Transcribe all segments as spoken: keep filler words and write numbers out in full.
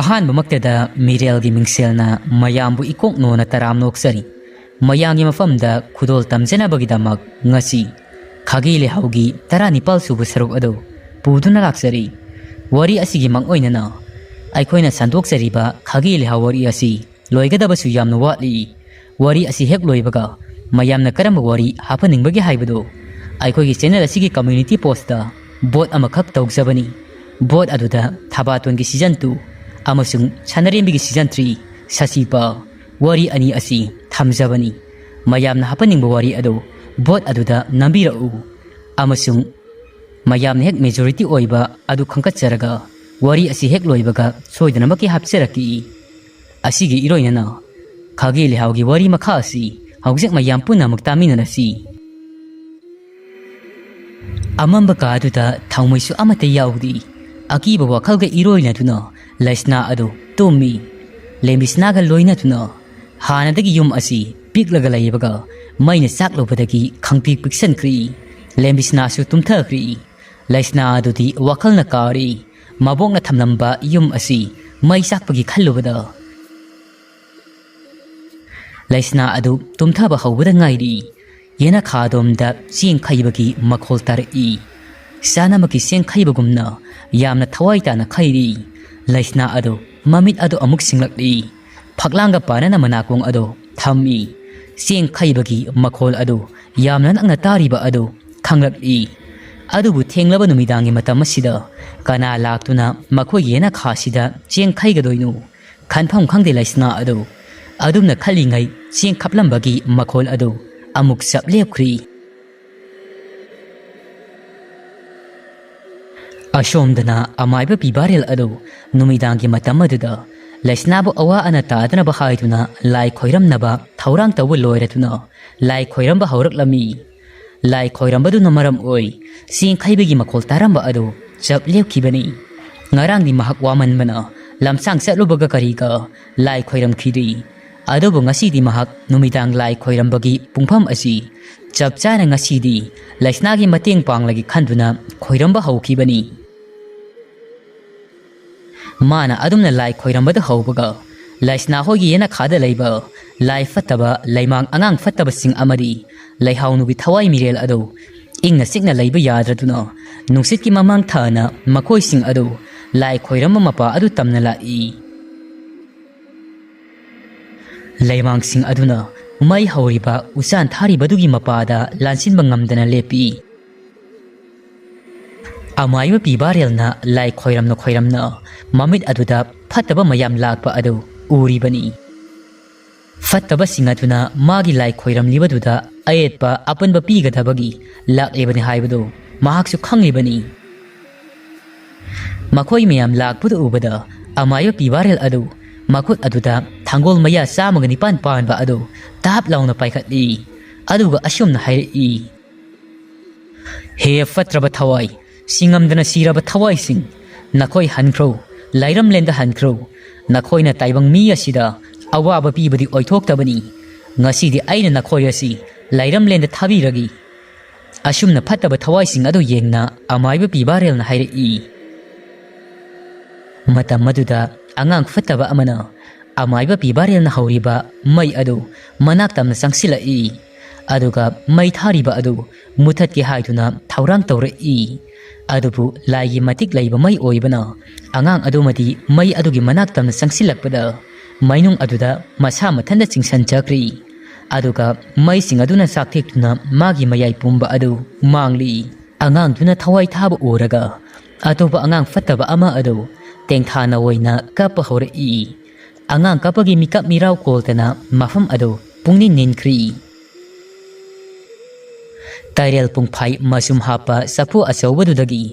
ꯑꯍꯥꯟꯕꯃꯛꯇꯗ ꯃꯤꯔꯦꯜꯒꯤ ꯃꯤꯡꯁꯦꯜꯅ ꯃꯌꯥꯝꯕꯨ ꯏꯀꯣꯛ ꯅꯣꯟꯅ ꯇꯔꯥꯝ ꯅꯣꯛꯆꯔꯤ꯫ ꯃꯌꯥꯝꯒꯤ ꯃꯐꯝꯗ ꯈꯨꯗꯣꯜ ꯇꯝꯖꯅꯕꯒꯤꯗꯃꯛ ꯉꯁꯤ ꯈꯥꯒꯤ ꯂꯩꯍꯥꯎꯒꯤ ꯇꯔꯥꯅꯤꯄꯥꯜ ꯁꯨꯕ ꯁꯔꯨꯛ ꯑꯗꯨ ꯄꯨꯗꯨꯅ ꯂꯥꯛꯆꯔꯤ꯫ ꯋꯥꯔꯤ ꯑꯁꯤꯒꯤ ꯃꯥꯡꯑꯣꯏꯅꯅ ꯑꯩꯈꯣꯏꯅ ꯁꯟꯗꯣꯛꯆꯔꯤꯕ ꯈꯥꯒꯤ ꯂꯩꯍꯥꯎ ꯋꯥꯔꯤ ꯑꯁꯤ ꯂꯣꯏꯒꯗꯕꯁꯨ ꯌꯥꯝꯅ ꯋꯥꯠꯂꯤ꯫ ꯋꯥꯔꯤ ꯑꯁꯤ ꯍꯦꯛ ꯂꯣꯏꯕꯒ ꯃꯌꯥꯝꯅ ꯀꯔꯝꯕ ꯋꯥꯔꯤ ꯍꯥꯞꯍꯟꯅꯤꯡꯕꯒꯦ ꯍꯥꯏꯕꯗꯨ ꯑꯩꯈꯣꯏꯒꯤ ꯆꯦꯅꯦꯜ ꯑꯁꯤꯒꯤ ꯀꯝꯃ꯭ꯌꯨꯅꯤꯇꯤ ꯄꯣꯁꯇ ꯚꯣꯠ ꯑꯃꯈꯛ ꯇꯧꯖꯕꯅꯤ꯫ ꯚꯣꯠ ꯑꯗꯨꯗ ꯊꯕꯥꯇꯣꯟꯒꯤ ꯁꯤꯖꯟ ꯇꯨ ꯑꯃꯁꯨꯡ ꯁꯅꯔꯦꯝꯕꯤꯒꯤ ꯁꯤꯖꯟ ꯊ꯭ꯔꯤ ꯁꯁꯤꯄꯥ ꯋꯥꯔꯤ ꯑꯅꯤ ꯑꯁꯤ ꯊꯝꯖꯕꯅꯤ꯫ ꯃꯌꯥꯝꯅ ꯍꯥꯞꯍꯟꯅꯤꯡꯕ ꯋꯥꯔꯤ ꯑꯗꯨ ꯚꯣꯠ ꯑꯗꯨꯗ ꯅꯝꯕꯤꯔꯛꯎ ꯑꯃꯁꯨꯡ ꯃꯌꯥꯝꯅ ꯍꯦꯛ ꯃꯦꯖꯣꯔꯤꯇꯤ ꯑꯣꯏꯕ ꯑꯗꯨ ꯈꯟꯒꯠꯆꯔꯒ ꯋꯥꯔꯤ ꯑꯁꯤ ꯍꯦꯛ ꯂꯣꯏꯕꯒ ꯁꯣꯏꯗꯅꯃꯛꯀꯤ ꯍꯥꯞꯆꯔꯛꯈꯤ꯫ ꯑꯁꯤꯒꯤ ꯏꯔꯣꯏꯅꯅ ꯈꯥꯒꯤ ꯂꯩꯍꯥꯎꯒꯤ ꯋꯥꯔꯤ ꯃꯈꯥ ꯑꯁꯤ ꯍꯧꯖꯤꯛ ꯃꯌꯥꯝ ꯄꯨꯝꯅꯃꯛ ꯇꯥꯃꯤꯟꯅꯔꯁꯤ꯫ ꯑꯃꯝꯕ ꯀꯥ ꯑꯗꯨꯗ ꯊꯥꯎꯃꯩꯁꯨ ꯑꯃꯠꯇ ꯌꯥꯎꯗꯦ꯫ ꯑꯀꯤꯕ ꯋꯥꯈꯜꯒ ꯏꯔꯣꯏꯅꯗꯨꯅ ꯂꯩꯁꯅꯥ ꯑꯗꯨ ꯇꯨꯝꯃꯤ꯫ ꯂꯦꯝꯕꯤꯁꯅꯥꯒ ꯂꯣꯏꯅꯗꯨꯅ ꯍꯥꯟꯅꯗꯒꯤ ꯌꯨꯝ ꯑꯁꯤ ꯄꯤꯛꯂꯒ ꯂꯩꯕꯒ ꯃꯩꯅ ꯆꯥꯛꯂꯨꯕꯗꯒꯤ ꯈꯪꯄꯤꯛ ꯄꯤꯛꯁꯟꯈ꯭ꯔꯦ꯫ ꯂꯦꯝꯕꯤꯁꯅꯥꯁꯨ ꯇꯨꯝꯊꯈ꯭ꯔꯦ꯫ ꯂꯩꯁꯅꯥ ꯑꯗꯨꯗꯤ ꯋꯥꯈꯜꯅ ꯀꯥꯔꯦ꯫ ꯃꯕꯣꯛꯅ ꯊꯝꯂꯝꯕ ꯌꯨꯝ ꯑꯁꯤ ꯃꯩ ꯆꯥꯛꯄꯒꯤ ꯈꯜꯂꯨꯕꯗ ꯂꯩꯁꯅꯥ ꯑꯗꯨ ꯇꯨꯝꯊꯕ ꯍꯧꯕꯗ ꯉꯥꯏꯔꯤ꯫ ꯌꯦꯅꯈꯥꯗꯣꯝꯗ ꯆꯦꯡ ꯈꯩꯕꯒꯤ ꯃꯈꯣꯜ ꯇꯥꯔꯛꯏ꯫ ꯆꯥꯅꯕꯒꯤ ꯆꯦꯡ ꯈꯩꯕꯒꯨꯝꯅ ꯌꯥꯝꯅ ꯊꯋꯥꯏ ꯇꯥꯅ ꯈꯩꯔꯤ꯫ ꯂꯩꯁꯅꯥ ꯑꯗꯨ ꯃꯃꯤꯠ ꯑꯗꯨ ꯑꯃꯨꯛ ꯁꯤꯡꯂꯛꯂꯤ꯫ ꯐꯛꯂꯥꯡꯒ ꯄꯥꯅꯅ ꯃꯅꯥꯀꯣꯡ ꯑꯗꯨ ꯊꯝꯃꯤ꯫ ꯆꯦꯡ ꯈꯩꯕꯒꯤ ꯃꯈꯣꯜ ꯑꯗꯨ ꯌꯥꯝꯅ ꯅꯛꯅ ꯇꯥꯔꯤꯕ ꯑꯗꯨ ꯈꯪꯂꯛꯂꯤ꯫ ꯑꯗꯨꯕꯨ ꯊꯦꯡꯂꯕ ꯅꯨꯃꯤꯗꯥꯡꯒꯤ ꯃꯇꯝ ꯑꯁꯤꯗ ꯀꯅꯥ ꯂꯥꯛꯇꯨꯅ ꯃꯈꯣꯏꯒꯤ ꯌꯦꯅꯈꯥꯁꯤꯗ ꯆꯦꯡ ꯈꯩꯒꯗꯣꯏꯅꯣ? ꯈꯟꯐꯝ ꯈꯪꯗꯦ ꯂꯩꯁꯅꯥ ꯑꯗꯨ꯫ ꯑꯗꯨꯝꯅ ꯈꯜꯂꯤꯉꯩ ꯆꯦꯡ ꯈꯞꯂꯝꯕꯒꯤ ꯃꯈꯣꯜ ꯑꯗꯨ ꯑꯃꯨꯛ ꯆꯞ ꯂꯦꯞꯈ꯭ꯔꯤ꯫ ꯑꯁꯣꯝꯗꯅ ꯑꯃꯥꯏꯕ ꯄꯤꯕꯥꯔꯦꯜ ꯑꯗꯨ ꯅꯨꯃꯤꯗꯥꯡꯒꯤ ꯃꯇꯝ ꯑꯗꯨꯗ ꯂꯩꯁꯅꯥꯕꯨ ꯑꯋꯥ ꯑꯅꯥ ꯇꯥꯗꯅꯕ ꯍꯥꯏꯗꯨꯅ ꯂꯥꯏ ꯈꯣꯏꯔꯝꯅꯕ ꯊꯧꯔꯥꯡ ꯇꯧꯕ ꯂꯣꯏꯔꯗꯨꯅ ꯂꯥꯏ ꯈꯣꯏꯔꯝꯕ ꯍꯧꯔꯛꯂꯝꯃꯤ꯫ ꯂꯥꯏ ꯈꯣꯏꯔꯝꯕꯗꯨꯅ ꯃꯔꯝ ꯑꯣꯏ ꯆꯦꯡ ꯈꯩꯕꯒꯤ ꯃꯈꯣꯜ ꯇꯥꯔꯝꯕ ꯑꯗꯨ ꯆꯞ ꯂꯦꯞꯈꯤꯕꯅꯤ꯫ ꯉꯔꯥꯡꯗꯤ ꯃꯍꯥꯛ ꯋꯥꯃꯟꯕꯅ ꯂꯝꯁꯥꯡ ꯆꯠꯂꯨꯕꯒ ꯀꯔꯤꯒ ꯂꯥꯏ ꯈꯣꯏꯔꯝꯈꯤꯗꯦ꯫ ꯑꯗꯨꯕꯨ ꯉꯁꯤꯗꯤ ꯃꯍꯥꯛ ꯅꯨꯃꯤꯗꯥꯡ ꯂꯥꯏ ꯈꯣꯏꯔꯝꯕꯒꯤ ꯄꯨꯡꯐꯝ ꯑꯁꯤ ꯆꯞ ꯆꯥꯅ ꯉꯁꯤꯗꯤ ꯂꯩꯁꯅꯥꯒꯤ ꯃꯇꯦꯡ ꯄꯥꯡꯂꯒꯦ ꯈꯟꯗꯨꯅ ꯈꯣꯏꯔꯝꯕ ꯍꯧꯈꯤꯕꯅꯤ꯫ ꯃꯥꯅ ꯑꯗꯨꯝꯅ ꯂꯥꯏ ꯈꯣꯏꯔꯝꯕꯗ ꯍꯧꯕꯒ, ꯂꯥꯏꯁꯅꯥ ꯍꯣꯏꯒꯤ ꯌꯦꯅꯈꯥꯗ ꯂꯩꯕ ꯂꯥꯏ ꯐꯠꯇꯕ, ꯂꯩꯃꯥꯡ ꯑꯉꯥꯡ ꯐꯠꯇꯕꯁꯤꯡ ꯑꯃꯗꯤ ꯂꯩꯍꯥꯎꯅꯨꯒꯤ ꯊꯋꯥꯏ ꯃꯤꯔꯦꯜ ꯑꯗꯨ ꯏꯪꯅ ꯆꯤꯛꯅ ꯂꯩꯕ ꯌꯥꯗ꯭ꯔꯗꯨꯅ, ꯅꯨꯡꯁꯤꯠꯀꯤ ꯃꯃꯥꯡ ꯊꯥꯅ ꯃꯈꯣꯏꯁꯤꯡ ꯑꯗꯨ ꯂꯥꯏ ꯈꯣꯏꯔꯝꯕ ꯃꯄꯥ ꯑꯗꯨ ꯇꯝꯅ ꯂꯥꯛꯏ꯫ ꯂꯩꯃꯥꯡꯁꯤꯡ ꯑꯗꯨꯅ ꯃꯩ ꯍꯧꯔꯤꯕ ꯎꯆꯥꯟ ꯊꯥꯔꯤꯕꯗꯨꯒꯤ ꯃꯄꯥꯗ ꯂꯥꯟꯁꯤꯟꯕ ꯉꯝꯗꯅ ꯂꯦꯞꯄꯤ꯫ ꯑꯃꯥꯏꯕ ꯄꯤꯕꯥꯔꯦꯜꯅ ꯂꯥꯏ ꯈꯣꯏꯔꯝꯅ ꯈꯣꯏꯔꯝꯅ ꯃꯃꯤꯠ ꯑꯗꯨꯗ ꯐꯠꯇꯕ ꯃꯌꯥꯝ ꯂꯥꯛꯄ ꯑꯗꯨ ꯎꯔꯤꯕꯅꯤ꯫ ꯐꯠꯇꯕꯁꯤꯡ ꯑꯗꯨꯅ ꯃꯥꯒꯤ ꯂꯥꯏ ꯈꯣꯏꯔꯝꯂꯤꯕꯗꯨꯗ ꯑꯌꯦꯠꯄ ꯑꯄꯟꯕ ꯄꯤꯒꯗꯕꯒꯤ ꯂꯥꯛꯂꯤꯕꯅꯤ ꯍꯥꯏꯕꯗꯨ ꯃꯍꯥꯛꯁꯨ ꯈꯪꯂꯤꯕꯅꯤ꯫ ꯃꯈꯣꯏ ꯃꯌꯥꯝ ꯂꯥꯛꯄꯗꯨ ꯎꯕꯗ ꯑꯃꯥꯏꯕ ꯄꯤꯕꯥꯔꯦꯜ ꯑꯗꯨ ꯃꯈꯨꯠ ꯑꯗꯨꯗ ꯊꯥꯡꯒꯣꯜ ꯃꯌꯥ ꯆꯥꯝꯃꯒ ꯅꯤꯄꯥꯟ ꯄꯥꯟꯕ ꯑꯗꯨ ꯇꯥꯞ ꯂꯥꯎꯅ ꯄꯥꯏꯈꯠꯂꯤ꯫ ꯑꯗꯨꯒ ꯑꯁꯨꯝꯅ ꯍꯥꯏꯔꯛꯏ, "ꯍꯦ ꯐꯠꯇ꯭ꯔꯕ ꯊꯋꯥꯏ, ꯁꯤꯉꯝꯗꯅ ꯁꯤꯔꯕ ꯊꯋꯥꯏꯁꯤꯡ, ꯅꯈꯣꯏ ꯍꯟꯈ꯭ꯔꯣ, ꯂꯥꯏꯔꯝꯂꯦꯟꯗ ꯍꯟꯈ꯭ꯔꯣ꯫ ꯅꯈꯣꯏꯅ ꯇꯥꯏꯕꯪ ꯃꯤ ꯑꯁꯤꯗ ꯑꯋꯥꯕ ꯄꯤꯕꯗꯤ ꯑꯣꯏꯊꯣꯛꯇꯕꯅꯤ꯫ ꯉꯁꯤꯗꯤ ꯑꯩꯅ ꯅꯈꯣꯏ ꯑꯁꯤ ꯂꯥꯏꯔꯝꯂꯦꯟꯗ ꯊꯥꯕꯤꯔꯒꯦ꯫" ꯑꯁꯨꯝꯅ ꯐꯠꯇꯕ ꯊꯋꯥꯏꯁꯤꯡ ꯑꯗꯨ ꯌꯦꯡꯅ ꯑꯃꯥꯏꯕ ꯄꯤꯕꯥꯔꯦꯜꯅ ꯍꯥꯏꯔꯛꯏ꯫ ꯃꯇꯝ ꯑꯗꯨꯗ ꯑꯉꯥꯡ ꯐꯠꯇꯕ ꯑꯃꯅ ꯑꯃꯥꯏꯕ ꯄꯤꯕꯥꯔꯦꯜꯅ ꯍꯧꯔꯤꯕ ꯃꯩ ꯑꯗꯨ ꯃꯅꯥꯛ ꯇꯝꯅ ꯆꯪꯁꯤꯜꯂꯛꯏ꯫ ꯑꯗꯨꯒ ꯃꯩ ꯊꯥꯔꯤꯕ ꯑꯗꯨ ꯃꯨꯊꯠꯀꯦ ꯍꯥꯏꯗꯨꯅ ꯊꯧꯔꯥꯡ ꯇꯧꯔꯛꯏ꯫ ꯑꯗꯨꯕꯨ ꯂꯥꯏꯒꯤ ꯃꯇꯤꯛ ꯂꯩꯕ ꯃꯩ ꯑꯣꯏꯕꯅ ꯑꯉꯥꯡ ꯑꯗꯨꯃꯗꯤ ꯃꯩ ꯑꯗꯨꯒꯤ ꯃꯅꯥꯛ ꯇꯝꯅ ꯆꯪꯁꯤꯜꯂꯛꯄꯗ ꯃꯩꯅꯨꯡ ꯑꯗꯨꯗ ꯃꯁꯥ ꯃꯊꯟꯇ ꯆꯤꯡꯁꯤꯟꯖꯈ꯭ꯔꯤ꯫ ꯑꯗꯨꯒ ꯃꯩꯁꯤꯡ ꯑꯗꯨꯅ ꯆꯥꯛꯊꯦꯛꯇꯨꯅ ꯃꯥꯒꯤ ꯃꯌꯥꯏ ꯄꯨꯝꯕ ꯑꯗꯨ ꯃꯥꯡꯂꯤ꯫ ꯑꯉꯥꯡꯗꯨꯅ ꯊꯋꯥꯏ ꯊꯥꯕ ꯎꯔꯒ ꯑꯇꯣꯞꯄ ꯑꯉꯥꯡ ꯐꯠꯇꯕ ꯑꯃ ꯑꯗꯨ ꯇꯦꯡꯊꯥꯅ ꯑꯣꯏꯅ ꯀꯞꯄ ꯍꯧꯔꯛꯏ꯫ ꯑꯉꯥꯡ ꯀꯞꯄꯒꯤ ꯃꯤꯀꯞ ꯃꯤꯔꯥꯎ ꯀꯣꯜꯗꯅ ꯃꯐꯝ ꯑꯗꯨ ꯄꯨꯡꯅꯤꯟ ꯅꯤꯟꯈ꯭ꯔꯤ꯫ ꯇꯥꯏꯔꯦꯜ ꯄꯨꯡꯐꯥꯏ ꯃꯁꯨꯝ ꯍꯥꯞꯄ ꯆꯐꯨ ꯑꯆꯧꯕꯗꯨꯗꯒꯤ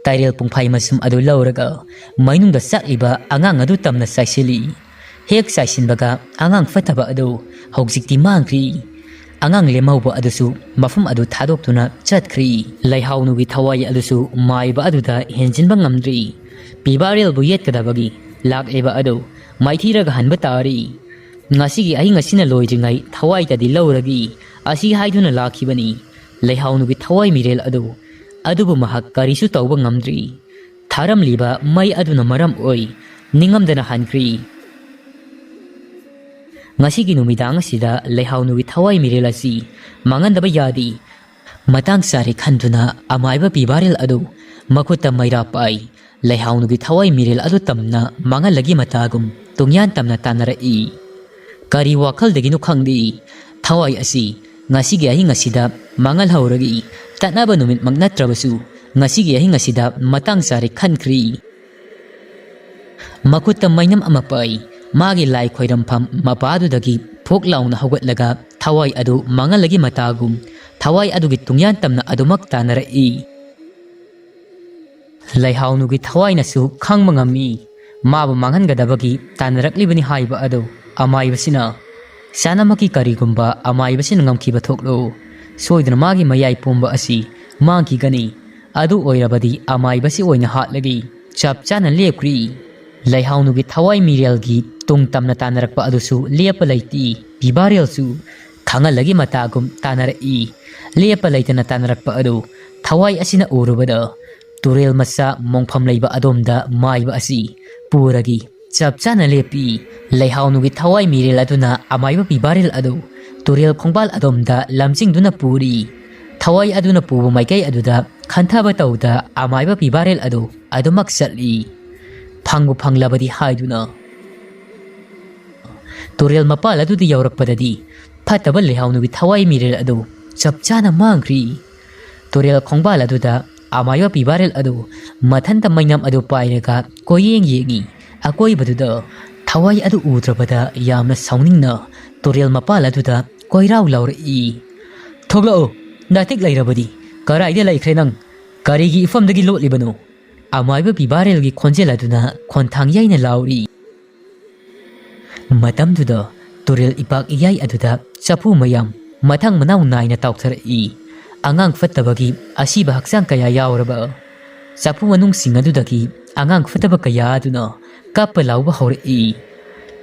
ꯇꯥꯏꯔꯦꯜ ꯄꯨꯡꯐꯥꯏ ꯃꯁꯨꯝ ꯑꯗꯨ ꯂꯧꯔꯒ ꯃꯩꯅꯨꯡꯗ ꯆꯥꯛꯂꯤꯕ ꯑꯉꯥꯡ ꯑꯗꯨ ꯇꯝꯅ ꯆꯥꯏꯁꯤꯜꯂꯤ꯫ ꯍꯦꯛ ꯆꯥꯏꯁꯤꯟꯕꯒ ꯑꯉꯥꯡ ꯐꯠꯇꯕ ꯑꯗꯨ ꯍꯧꯖꯤꯛꯇꯤ ꯃꯥꯡꯈ꯭ꯔꯤ꯫ ꯑꯉꯥꯡ ꯂꯦꯝꯍꯧꯕ ꯑꯗꯨꯁꯨ ꯃꯐꯝ ꯑꯗꯨ ꯊꯥꯗꯣꯛꯇꯨꯅ ꯆꯠꯈ꯭ꯔꯤ꯫ ꯂꯩꯍꯥꯎꯅꯨꯒꯤ ꯊꯋꯥꯏ ꯑꯗꯨꯁꯨ ꯃꯥꯏꯕ ꯑꯗꯨꯗ ꯍꯦꯟꯖꯤꯟꯕ ꯉꯝꯗ꯭ꯔꯤ꯫ ꯄꯤꯕꯥꯔꯦꯜꯕꯨ ꯌꯦꯠꯀꯗꯕꯒꯤ ꯂꯥꯛꯂꯤꯕ ꯑꯗꯨ ꯃꯥꯏꯊꯤꯔꯒ ꯍꯟꯕ ꯇꯥꯔꯤ꯫ ꯉꯁꯤꯒꯤ ꯑꯍꯤꯡ ꯑꯁꯤꯅ ꯂꯣꯏꯗ꯭ꯔꯤꯉꯩ ꯊꯋꯥꯏꯇꯗꯤ ꯂꯧꯔꯒꯤ ꯑꯁꯤ ꯍꯥꯏꯗꯨꯅ ꯂꯥꯛꯈꯤꯕꯅꯤ꯫ ꯂꯩꯍꯥꯎꯅꯨꯒꯤ ꯊꯋꯥꯏ ꯃꯤꯔꯦꯜ ꯑꯗꯨ, ꯑꯗꯨꯕꯨ ꯃꯍꯥꯛ ꯀꯔꯤꯁꯨ ꯇꯧꯕ ꯉꯝꯗ꯭ꯔꯤ꯫ ꯑꯔꯝꯂꯤꯕ ꯃꯩ ꯑꯗꯨꯅ ꯃꯔꯝ ꯑꯣꯏ ꯅꯤꯡꯉꯝꯗꯅ ꯍꯟꯈ꯭ꯔꯤ꯫ ꯉꯁꯤꯒꯤ ꯅꯨꯃꯤꯗꯥꯡ ꯑꯁꯤꯗ ꯂꯩꯍꯥꯎꯅꯨꯒꯤ ꯊꯋꯥꯏ ꯃꯤꯔꯦꯜ ꯑꯁꯤ ꯃꯥꯡꯍꯟꯗꯕ ꯌꯥꯗꯦ꯫ ꯃꯇꯥꯡ ꯆꯥꯔꯦ ꯈꯟꯗꯨꯅ ꯑꯃꯥꯏꯕ ꯄꯤꯕꯥꯔꯦꯜ ꯑꯗꯨ ꯃꯈꯨꯠꯇ ꯃꯩꯔꯥ ꯄꯥꯏ꯫ ꯂꯩꯍꯥꯎꯅꯨꯒꯤ ꯊꯋꯥꯏ ꯃꯤꯔꯦꯜ ꯑꯗꯨ ꯇꯝꯅ ꯃꯥꯡꯍꯜꯂꯒꯤ ꯃꯇꯥꯒꯨꯝ ꯇꯨꯡꯌꯥꯟ ꯇꯝꯅ ꯇꯥꯟꯅꯔꯛꯏ꯫ ꯀꯔꯤ ꯋꯥꯈꯜꯗꯒꯤꯅꯣ ꯈꯪꯗꯦ, ꯊꯋꯥꯏ ꯑꯁꯤ ꯉꯁꯤꯒꯤ ꯑꯍꯤꯡ ꯑꯁꯤꯗ ꯃꯥꯡꯍꯜꯍꯧꯔꯒꯦ꯫ ꯇꯠꯅꯕ ꯅꯨꯃꯤꯠꯃꯛ ꯅꯠꯇ꯭ꯔꯕꯁꯨ ꯉꯁꯤꯒꯤ ꯑꯍꯤꯡ ꯑꯁꯤꯗ ꯃꯇꯥꯡ ꯆꯥꯔꯦ ꯈꯟꯈ꯭ꯔꯤ꯫ ꯃꯈꯨꯠꯇ ꯃꯩꯅꯝ ꯑꯃ ꯄꯥꯏ꯫ ꯃꯥꯒꯤ ꯂꯥꯏ ꯈꯣꯏꯔꯝꯐꯝ ꯃꯄꯥꯗꯨꯗꯒꯤ ꯐꯣꯛ ꯂꯥꯎꯅ ꯍꯧꯒꯠꯂꯒ ꯊꯋꯥꯏ ꯑꯗꯨ ꯃꯥꯡꯍꯜꯂꯒꯤ ꯃꯇꯥꯒꯨꯝ ꯊꯋꯥꯏ ꯑꯗꯨꯒꯤ ꯇꯨꯡꯌꯥꯟ ꯇꯝꯅ ꯑꯗꯨꯃꯛ ꯇꯥꯟꯅꯔꯛꯏ꯫ ꯂꯩꯍꯥꯎꯅꯨꯒꯤ ꯊꯋꯥꯏꯅꯁꯨ ꯈꯪꯕ ꯉꯝꯃꯤ꯫ ꯃꯥꯕꯨ ꯃꯥꯡꯍꯟꯒꯗꯕꯒꯤ ꯇꯥꯟꯅꯔꯛꯂꯤꯕꯅꯤ ꯍꯥꯏꯕ ꯑꯗꯨ ꯑꯃꯥꯏꯕꯁꯤꯅ ꯆꯥꯅꯃꯛꯀꯤ ꯀꯔꯤꯒꯨꯝꯕ ꯑꯃꯥꯏꯕꯁꯤꯅ ꯉꯝꯈꯤꯕ ꯊꯣꯛꯂꯣ, ꯁꯣꯏꯗꯅ ꯃꯥꯒꯤ ꯃꯌꯥꯏ ꯄꯣꯝꯕ ꯑꯁꯤ ꯃꯥꯡꯈꯤꯒꯅꯤ꯫ ꯑꯗꯨ ꯑꯣꯏꯔꯕꯗꯤ ꯑꯃꯥꯏꯕꯁꯤ ꯑꯣꯏꯅ ꯍꯥꯠꯂꯒꯦ꯫ ꯆꯞ ꯆꯥꯅ ꯂꯦꯞꯈ꯭ꯔꯤ꯫ ꯂꯩꯍꯥꯎꯅꯨꯒꯤ ꯊꯋꯥꯏ ꯃꯤꯔꯦꯜꯒꯤ ꯇꯨꯡ ꯇꯝꯅ ꯇꯥꯟꯅꯔꯛꯄ ꯑꯗꯨꯁꯨ ꯂꯦꯞꯄ ꯂꯩꯇꯦ꯫ ꯄꯤꯕꯥꯔꯦꯜꯁꯨ ꯈꯪꯍꯜꯂꯒꯤ ꯃꯇꯥꯒꯨꯝ ꯇꯥꯟꯅꯔꯛꯏ꯫ ꯂꯦꯞꯄ ꯂꯩꯇꯅ ꯇꯥꯟꯅꯔꯛꯄ ꯑꯗꯨ ꯊꯋꯥꯏ ꯑꯁꯤꯅ ꯎꯔꯨꯕꯗ ꯇꯨꯔꯦꯜ ꯃꯆꯥ ꯃꯣꯡꯐꯝ ꯂꯩꯕ ꯑꯗꯣꯝꯗ ꯃꯥꯏꯕ ꯑꯁꯤ ꯄꯨꯔꯒꯤ ꯆꯞ ꯆꯥꯅ ꯂꯦꯞꯄꯤ꯫ ꯂꯩꯍꯥꯎꯅꯨꯒꯤ ꯊꯋꯥꯏ ꯃꯤꯔꯦꯜ ꯑꯗꯨꯅ ꯑꯃꯥꯏꯕ ꯄꯤꯕꯥꯔꯦꯜ ꯑꯗꯨ ꯇꯨꯔꯦꯜ ꯈꯣꯡꯕꯥꯜ ꯑꯗꯣꯝꯗ ꯂꯝꯖꯤꯡꯗꯨꯅ ꯄꯨꯔꯤ꯫ ꯊꯋꯥꯏ ꯑꯗꯨꯅ ꯄꯨꯕ ꯃꯥꯏꯀꯩ ꯑꯗꯨꯗ ꯈꯟꯊꯕ ꯇꯧꯗ ꯑꯃꯥꯏꯕ ꯄꯤꯕꯥꯔꯦꯜ ꯑꯗꯨ ꯑꯗꯨꯃꯛ ꯆꯠꯂꯤ꯫ ꯐꯪꯕꯨ ꯐꯪꯂꯕꯗꯤ ꯍꯥꯏꯗꯨꯅ ꯇꯨꯔꯦꯜ ꯃꯄꯥꯜ ꯑꯗꯨꯗ ꯌꯧꯔꯛꯄꯗꯗꯤ ꯐꯠꯇꯕ ꯂꯩꯍꯥꯎꯅꯨꯒꯤ ꯊꯋꯥꯏ ꯃꯤꯔꯦꯜ ꯑꯗꯨ ꯆꯞ ꯆꯥꯅ ꯃꯥꯡꯈ꯭ꯔꯤ꯫ ꯇꯨꯔꯦꯜ ꯈꯣꯡꯕꯥꯜ ꯑꯗꯨꯗ ꯑꯃꯥꯏꯕ ꯄꯤꯕꯥꯔꯦꯜ ꯑꯗꯨ ꯃꯊꯟꯇ ꯃꯩꯅꯝ ꯑꯗꯨ ꯄꯥꯏꯔꯒ ꯀꯣꯏꯌꯦꯡ ꯌꯦꯡꯉꯤ꯫ ꯑꯀꯣꯏꯕꯗꯨꯗ ꯊꯋꯥꯏ ꯑꯗꯨ ꯎꯗ꯭ꯔꯕꯗ ꯌꯥꯝꯅ ꯁꯥꯎꯅꯤꯡꯅ ꯇꯨꯔꯦꯜ ꯃꯄꯥꯜ ꯑꯗꯨꯗ ꯀꯣꯏꯔꯥꯎ ꯂꯥꯎꯔꯛꯏ꯫ "ꯊꯣꯛꯂꯛꯑꯣ, ꯅꯥꯇꯤꯛ ꯂꯩꯔꯕꯗꯤ꯫ ꯀꯔꯥꯏꯗ ꯂꯩꯈ꯭ꯔꯦ ꯅꯪ? ꯀꯔꯤꯒꯤ ꯏꯐꯝꯗꯒꯤ ꯂꯣꯠꯂꯤꯕꯅꯣ?" ꯑꯃꯥꯏꯕ ꯄꯤꯕꯥꯔꯦꯜꯒꯤ ꯈꯣꯟꯖꯦꯜ ꯑꯗꯨꯅ ꯈꯣꯟꯊꯥꯡ ꯌꯩꯅ ꯂꯥꯎꯔꯤ꯫ ꯃꯇꯝꯗꯨꯗ ꯇꯨꯔꯦꯜ ꯏꯄꯥꯛ ꯏꯌꯥꯏ ꯑꯗꯨꯗ ꯆꯐꯨ ꯃꯌꯥꯝ ꯃꯊꯪ ꯃꯅꯥꯎ ꯅꯥꯏꯅ ꯇꯥꯎꯊꯔꯛꯏ꯫ ꯑꯉꯥꯡ ꯐꯠꯇꯕꯒꯤ ꯑꯁꯤꯕ ꯍꯛꯆꯥꯡ ꯀꯌꯥ ꯌꯥꯎꯔꯕ ꯆꯐꯨ ꯃꯅꯨꯡꯁꯤꯡ ꯑꯗꯨꯗꯒꯤ ꯑꯉꯥꯡ ꯐꯠꯇꯕ ꯀꯌꯥ ꯑꯗꯨꯅ ꯀꯞꯄ ꯂꯥꯎꯕ ꯍꯧꯔꯛꯏ꯫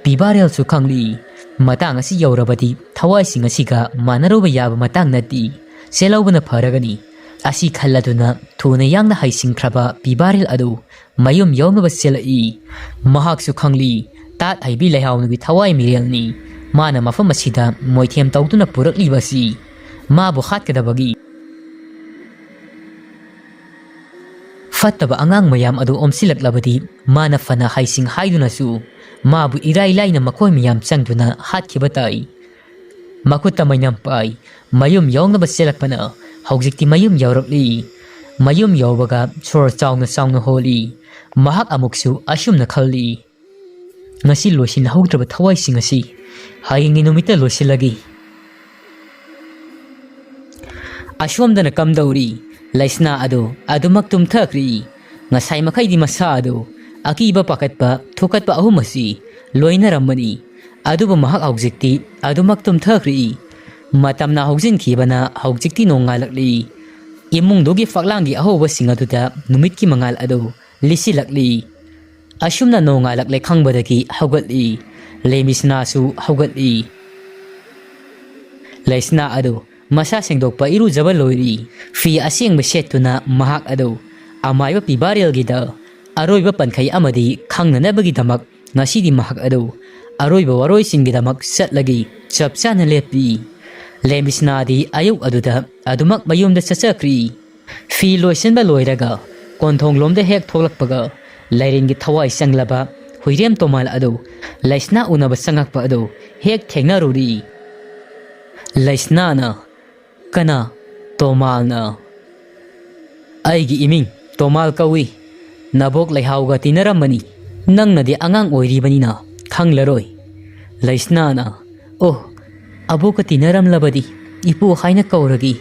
ꯄꯤꯕꯥꯔꯦꯜꯁꯨ ꯈꯪꯂꯤ, ꯃꯇꯥꯡ ꯑꯁꯤ ꯌꯧꯔꯕꯗꯤ ꯊꯋꯥꯏꯁꯤꯡ ꯑꯁꯤꯒ ꯃꯥꯟꯅꯔꯨꯕ ꯌꯥꯕ ꯃꯇꯥꯡ ꯅꯠꯇꯦ꯫ ꯆꯦꯜꯍꯧꯕꯅ ꯐꯔꯒꯅꯤ꯫ ꯑꯁꯤ ꯈꯜꯂꯗꯨꯅ ꯊꯨꯅ ꯌꯥꯡꯅ ꯍꯩꯁꯤꯡꯈ꯭ꯔꯕ ꯄꯤꯕꯥꯔꯦꯜ ꯑꯗꯨ ꯃꯌꯨꯝ ꯌꯧꯅꯕ ꯆꯦꯜꯂꯛꯏ꯫ ꯃꯍꯥꯛꯁꯨ ꯈꯪꯂꯤ, ꯇꯥꯠ ꯍꯩꯕꯤ ꯂꯩꯍꯥꯎꯅꯨꯒꯤ ꯊꯋꯥꯏ ꯃꯤꯔꯦꯜꯅꯤ꯫ ꯃꯥꯅ ꯃꯐꯝ ꯑꯁꯤꯗ ꯃꯣꯏꯊꯦꯝ ꯇꯧꯗꯨꯅ ꯄꯨꯔꯛꯂꯤꯕ ꯑꯁꯤ ꯃꯥꯕꯨ ꯍꯥꯠꯀꯗꯕꯒꯤ꯫ ꯐꯠꯇꯕ ꯑꯉꯥꯡ ꯃꯌꯥꯝ ꯑꯗꯨ ꯑꯣꯝꯁꯤꯜꯂꯛꯂꯕꯗꯤ ꯃꯥꯅ ꯐꯅ ꯍꯩꯁꯤꯡ ꯍꯥꯏꯗꯨꯅꯁꯨ ꯃꯥꯕꯨ ꯏꯔꯥꯏ ꯂꯥꯏꯅ ꯃꯈꯣꯏ ꯃꯌꯥꯝ ꯆꯪꯗꯨꯅ ꯍꯥꯠꯈꯤꯕ ꯇꯥꯏ꯫ ꯃꯈꯨꯠꯇ ꯃꯩꯅꯝ ꯄꯥꯏ, ꯃꯌꯨꯝ ꯌꯧꯅꯕ ꯆꯦꯜꯂꯛꯄꯅ ꯍꯧꯖꯤꯛꯇꯤ ꯃꯌꯨꯝ ꯌꯧꯔꯛꯂꯤ꯫ ꯃꯌꯨꯝ ꯌꯧꯕꯒ ꯁꯣꯔ ꯆꯥꯎꯅ ꯆꯥꯎꯅ ꯍꯣꯜꯂꯤ꯫ ꯃꯍꯥꯛ ꯑꯃꯨꯛꯁꯨ ꯑꯁꯨꯝꯅ ꯈꯜꯂꯤ, "ꯉꯁꯤ ꯂꯣꯏꯁꯤꯟꯍꯧꯗ꯭ꯔꯕ ꯊꯋꯥꯏꯁꯤꯡ ꯑꯁꯤ ꯍꯌꯦꯡꯒꯤ ꯅꯨꯃꯤꯠꯇ ꯂꯣꯏꯁꯤꯜꯂꯒꯦ"꯫ ꯑꯁꯣꯝꯗꯅ ꯀꯝꯗꯧꯔꯤ? ꯂꯩꯁꯅꯥ ꯑꯗꯨ ꯑꯗꯨꯃꯛ ꯇꯨꯝꯊꯈ꯭ꯔꯤ꯫ ꯉꯁꯥꯏ ꯃꯈꯩꯗꯤ ꯃꯁꯥ ꯑꯗꯨ ꯑꯀꯤꯕ, ꯄꯥꯈꯠꯄ, ꯊꯨꯀꯠꯄ ꯑꯍꯨꯝ ꯑꯁꯤ ꯂꯣꯏꯅꯔꯝꯕꯅꯤ꯫ ꯑꯗꯨꯕꯨ ꯃꯍꯥꯛ ꯍꯧꯖꯤꯛꯇꯤ ꯑꯗꯨꯃꯛ ꯇꯨꯝꯊꯈ꯭ꯔꯤ꯫ ꯃꯇꯝꯅ ꯍꯧꯖꯤꯟꯈꯤꯕꯅ ꯍꯧꯖꯤꯛꯇꯤ ꯅꯣꯡꯉꯥꯜꯂꯛꯂꯤ꯫ ꯏꯃꯨꯡꯗꯨꯒꯤ ꯐꯛꯂꯥꯡꯒꯤ ꯑꯍꯧꯕꯁꯤꯡ ꯑꯗꯨꯗ ꯅꯨꯃꯤꯠꯀꯤ ꯃꯉꯥꯜ ꯑꯗꯨ ꯂꯤꯁꯤꯜꯂꯛꯂꯤ꯫ ꯑꯁꯨꯝꯅ ꯅꯣꯡꯉꯥꯜꯂꯛꯂꯦ ꯈꯪꯕꯗꯒꯤ ꯍꯧꯒꯠꯂꯤ꯫ ꯂꯦꯃꯤꯁꯅꯥꯁꯨ ꯍꯧꯒꯠꯂꯤ꯫ ꯂꯩꯁꯅꯥ ꯑꯗꯨ ꯃꯁꯥ ꯁꯦꯡꯗꯣꯛꯄ, ꯏꯔꯨꯖꯕ ꯂꯣꯏꯔꯤ꯫ ꯐꯤ ꯑꯁꯦꯡꯕ ꯁꯦꯠꯇꯨꯅ ꯃꯍꯥꯛ ꯑꯗꯨ ꯑꯃꯥꯏꯕ ꯄꯤꯕꯥꯔꯦꯜꯒꯤꯗ ꯑꯔꯣꯏꯕ ꯄꯟꯈꯩ ꯑꯃꯗꯤ ꯈꯪꯅꯅꯕꯒꯤꯗꯃꯛ ꯉꯁꯤꯗꯤ ꯃꯍꯥꯛ ꯑꯗꯨ ꯑꯔꯣꯏꯕ ꯋꯥꯔꯣꯏꯁꯤꯟꯒꯤꯗꯃꯛ ꯆꯠꯂꯒꯤ ꯆꯞ ꯆꯥꯅ ꯂꯦꯞꯄꯤ꯫ ꯂꯦꯃꯤꯁꯅꯥꯗꯤ ꯑꯌꯨꯛ ꯑꯗꯨꯗ ꯑꯗꯨꯃꯛ ꯃꯌꯨꯝꯗ ꯆꯠꯆꯈ꯭ꯔꯤ꯫ ꯐꯤ ꯂꯣꯏꯁꯤꯟꯕ ꯂꯣꯏꯔꯒ ꯀꯣꯟꯊꯣꯡꯂꯣꯝꯗ ꯍꯦꯛ ꯊꯣꯛꯂꯛꯄꯒ ꯂꯥꯏꯔꯦꯟꯒꯤ ꯊꯋꯥꯏ ꯆꯪꯂꯕ ꯍꯨꯏꯔꯦꯝ ꯇꯣꯃꯥꯜ ꯑꯗꯨ ꯂꯩꯁꯅꯥ ꯎꯅꯕ ꯆꯪꯉꯛꯄ ꯑꯗꯨ ꯍꯦꯛ ꯊꯦꯡꯅꯔꯨꯔꯤ꯫ ꯂꯩꯁꯅꯥꯅ, "ꯀꯅꯥ?" "ꯇꯣꯃꯥꯜꯅ꯫" "ꯑꯩꯒꯤ ꯏꯃꯤꯡ ꯇꯣꯃꯥꯜ ꯀꯧꯏ꯫ ꯅꯕꯣꯛ ꯂꯩꯍꯥꯎꯒ ꯇꯤꯟꯅꯔꯝꯕꯅꯤ꯫ ꯅꯪꯅꯗꯤ ꯑꯉꯥꯡ ꯑꯣꯏꯔꯤꯕꯅꯤꯅ ꯈꯪꯂꯔꯣꯏ꯫" ꯂꯩꯁꯅꯥꯅ, "ꯑꯣ, ꯑꯕꯣꯛꯀ ꯇꯤꯟꯅꯔꯝꯂꯕꯗꯤ ꯏꯄꯨ ꯍꯥꯏꯅ ꯀꯧꯔꯒꯦ꯫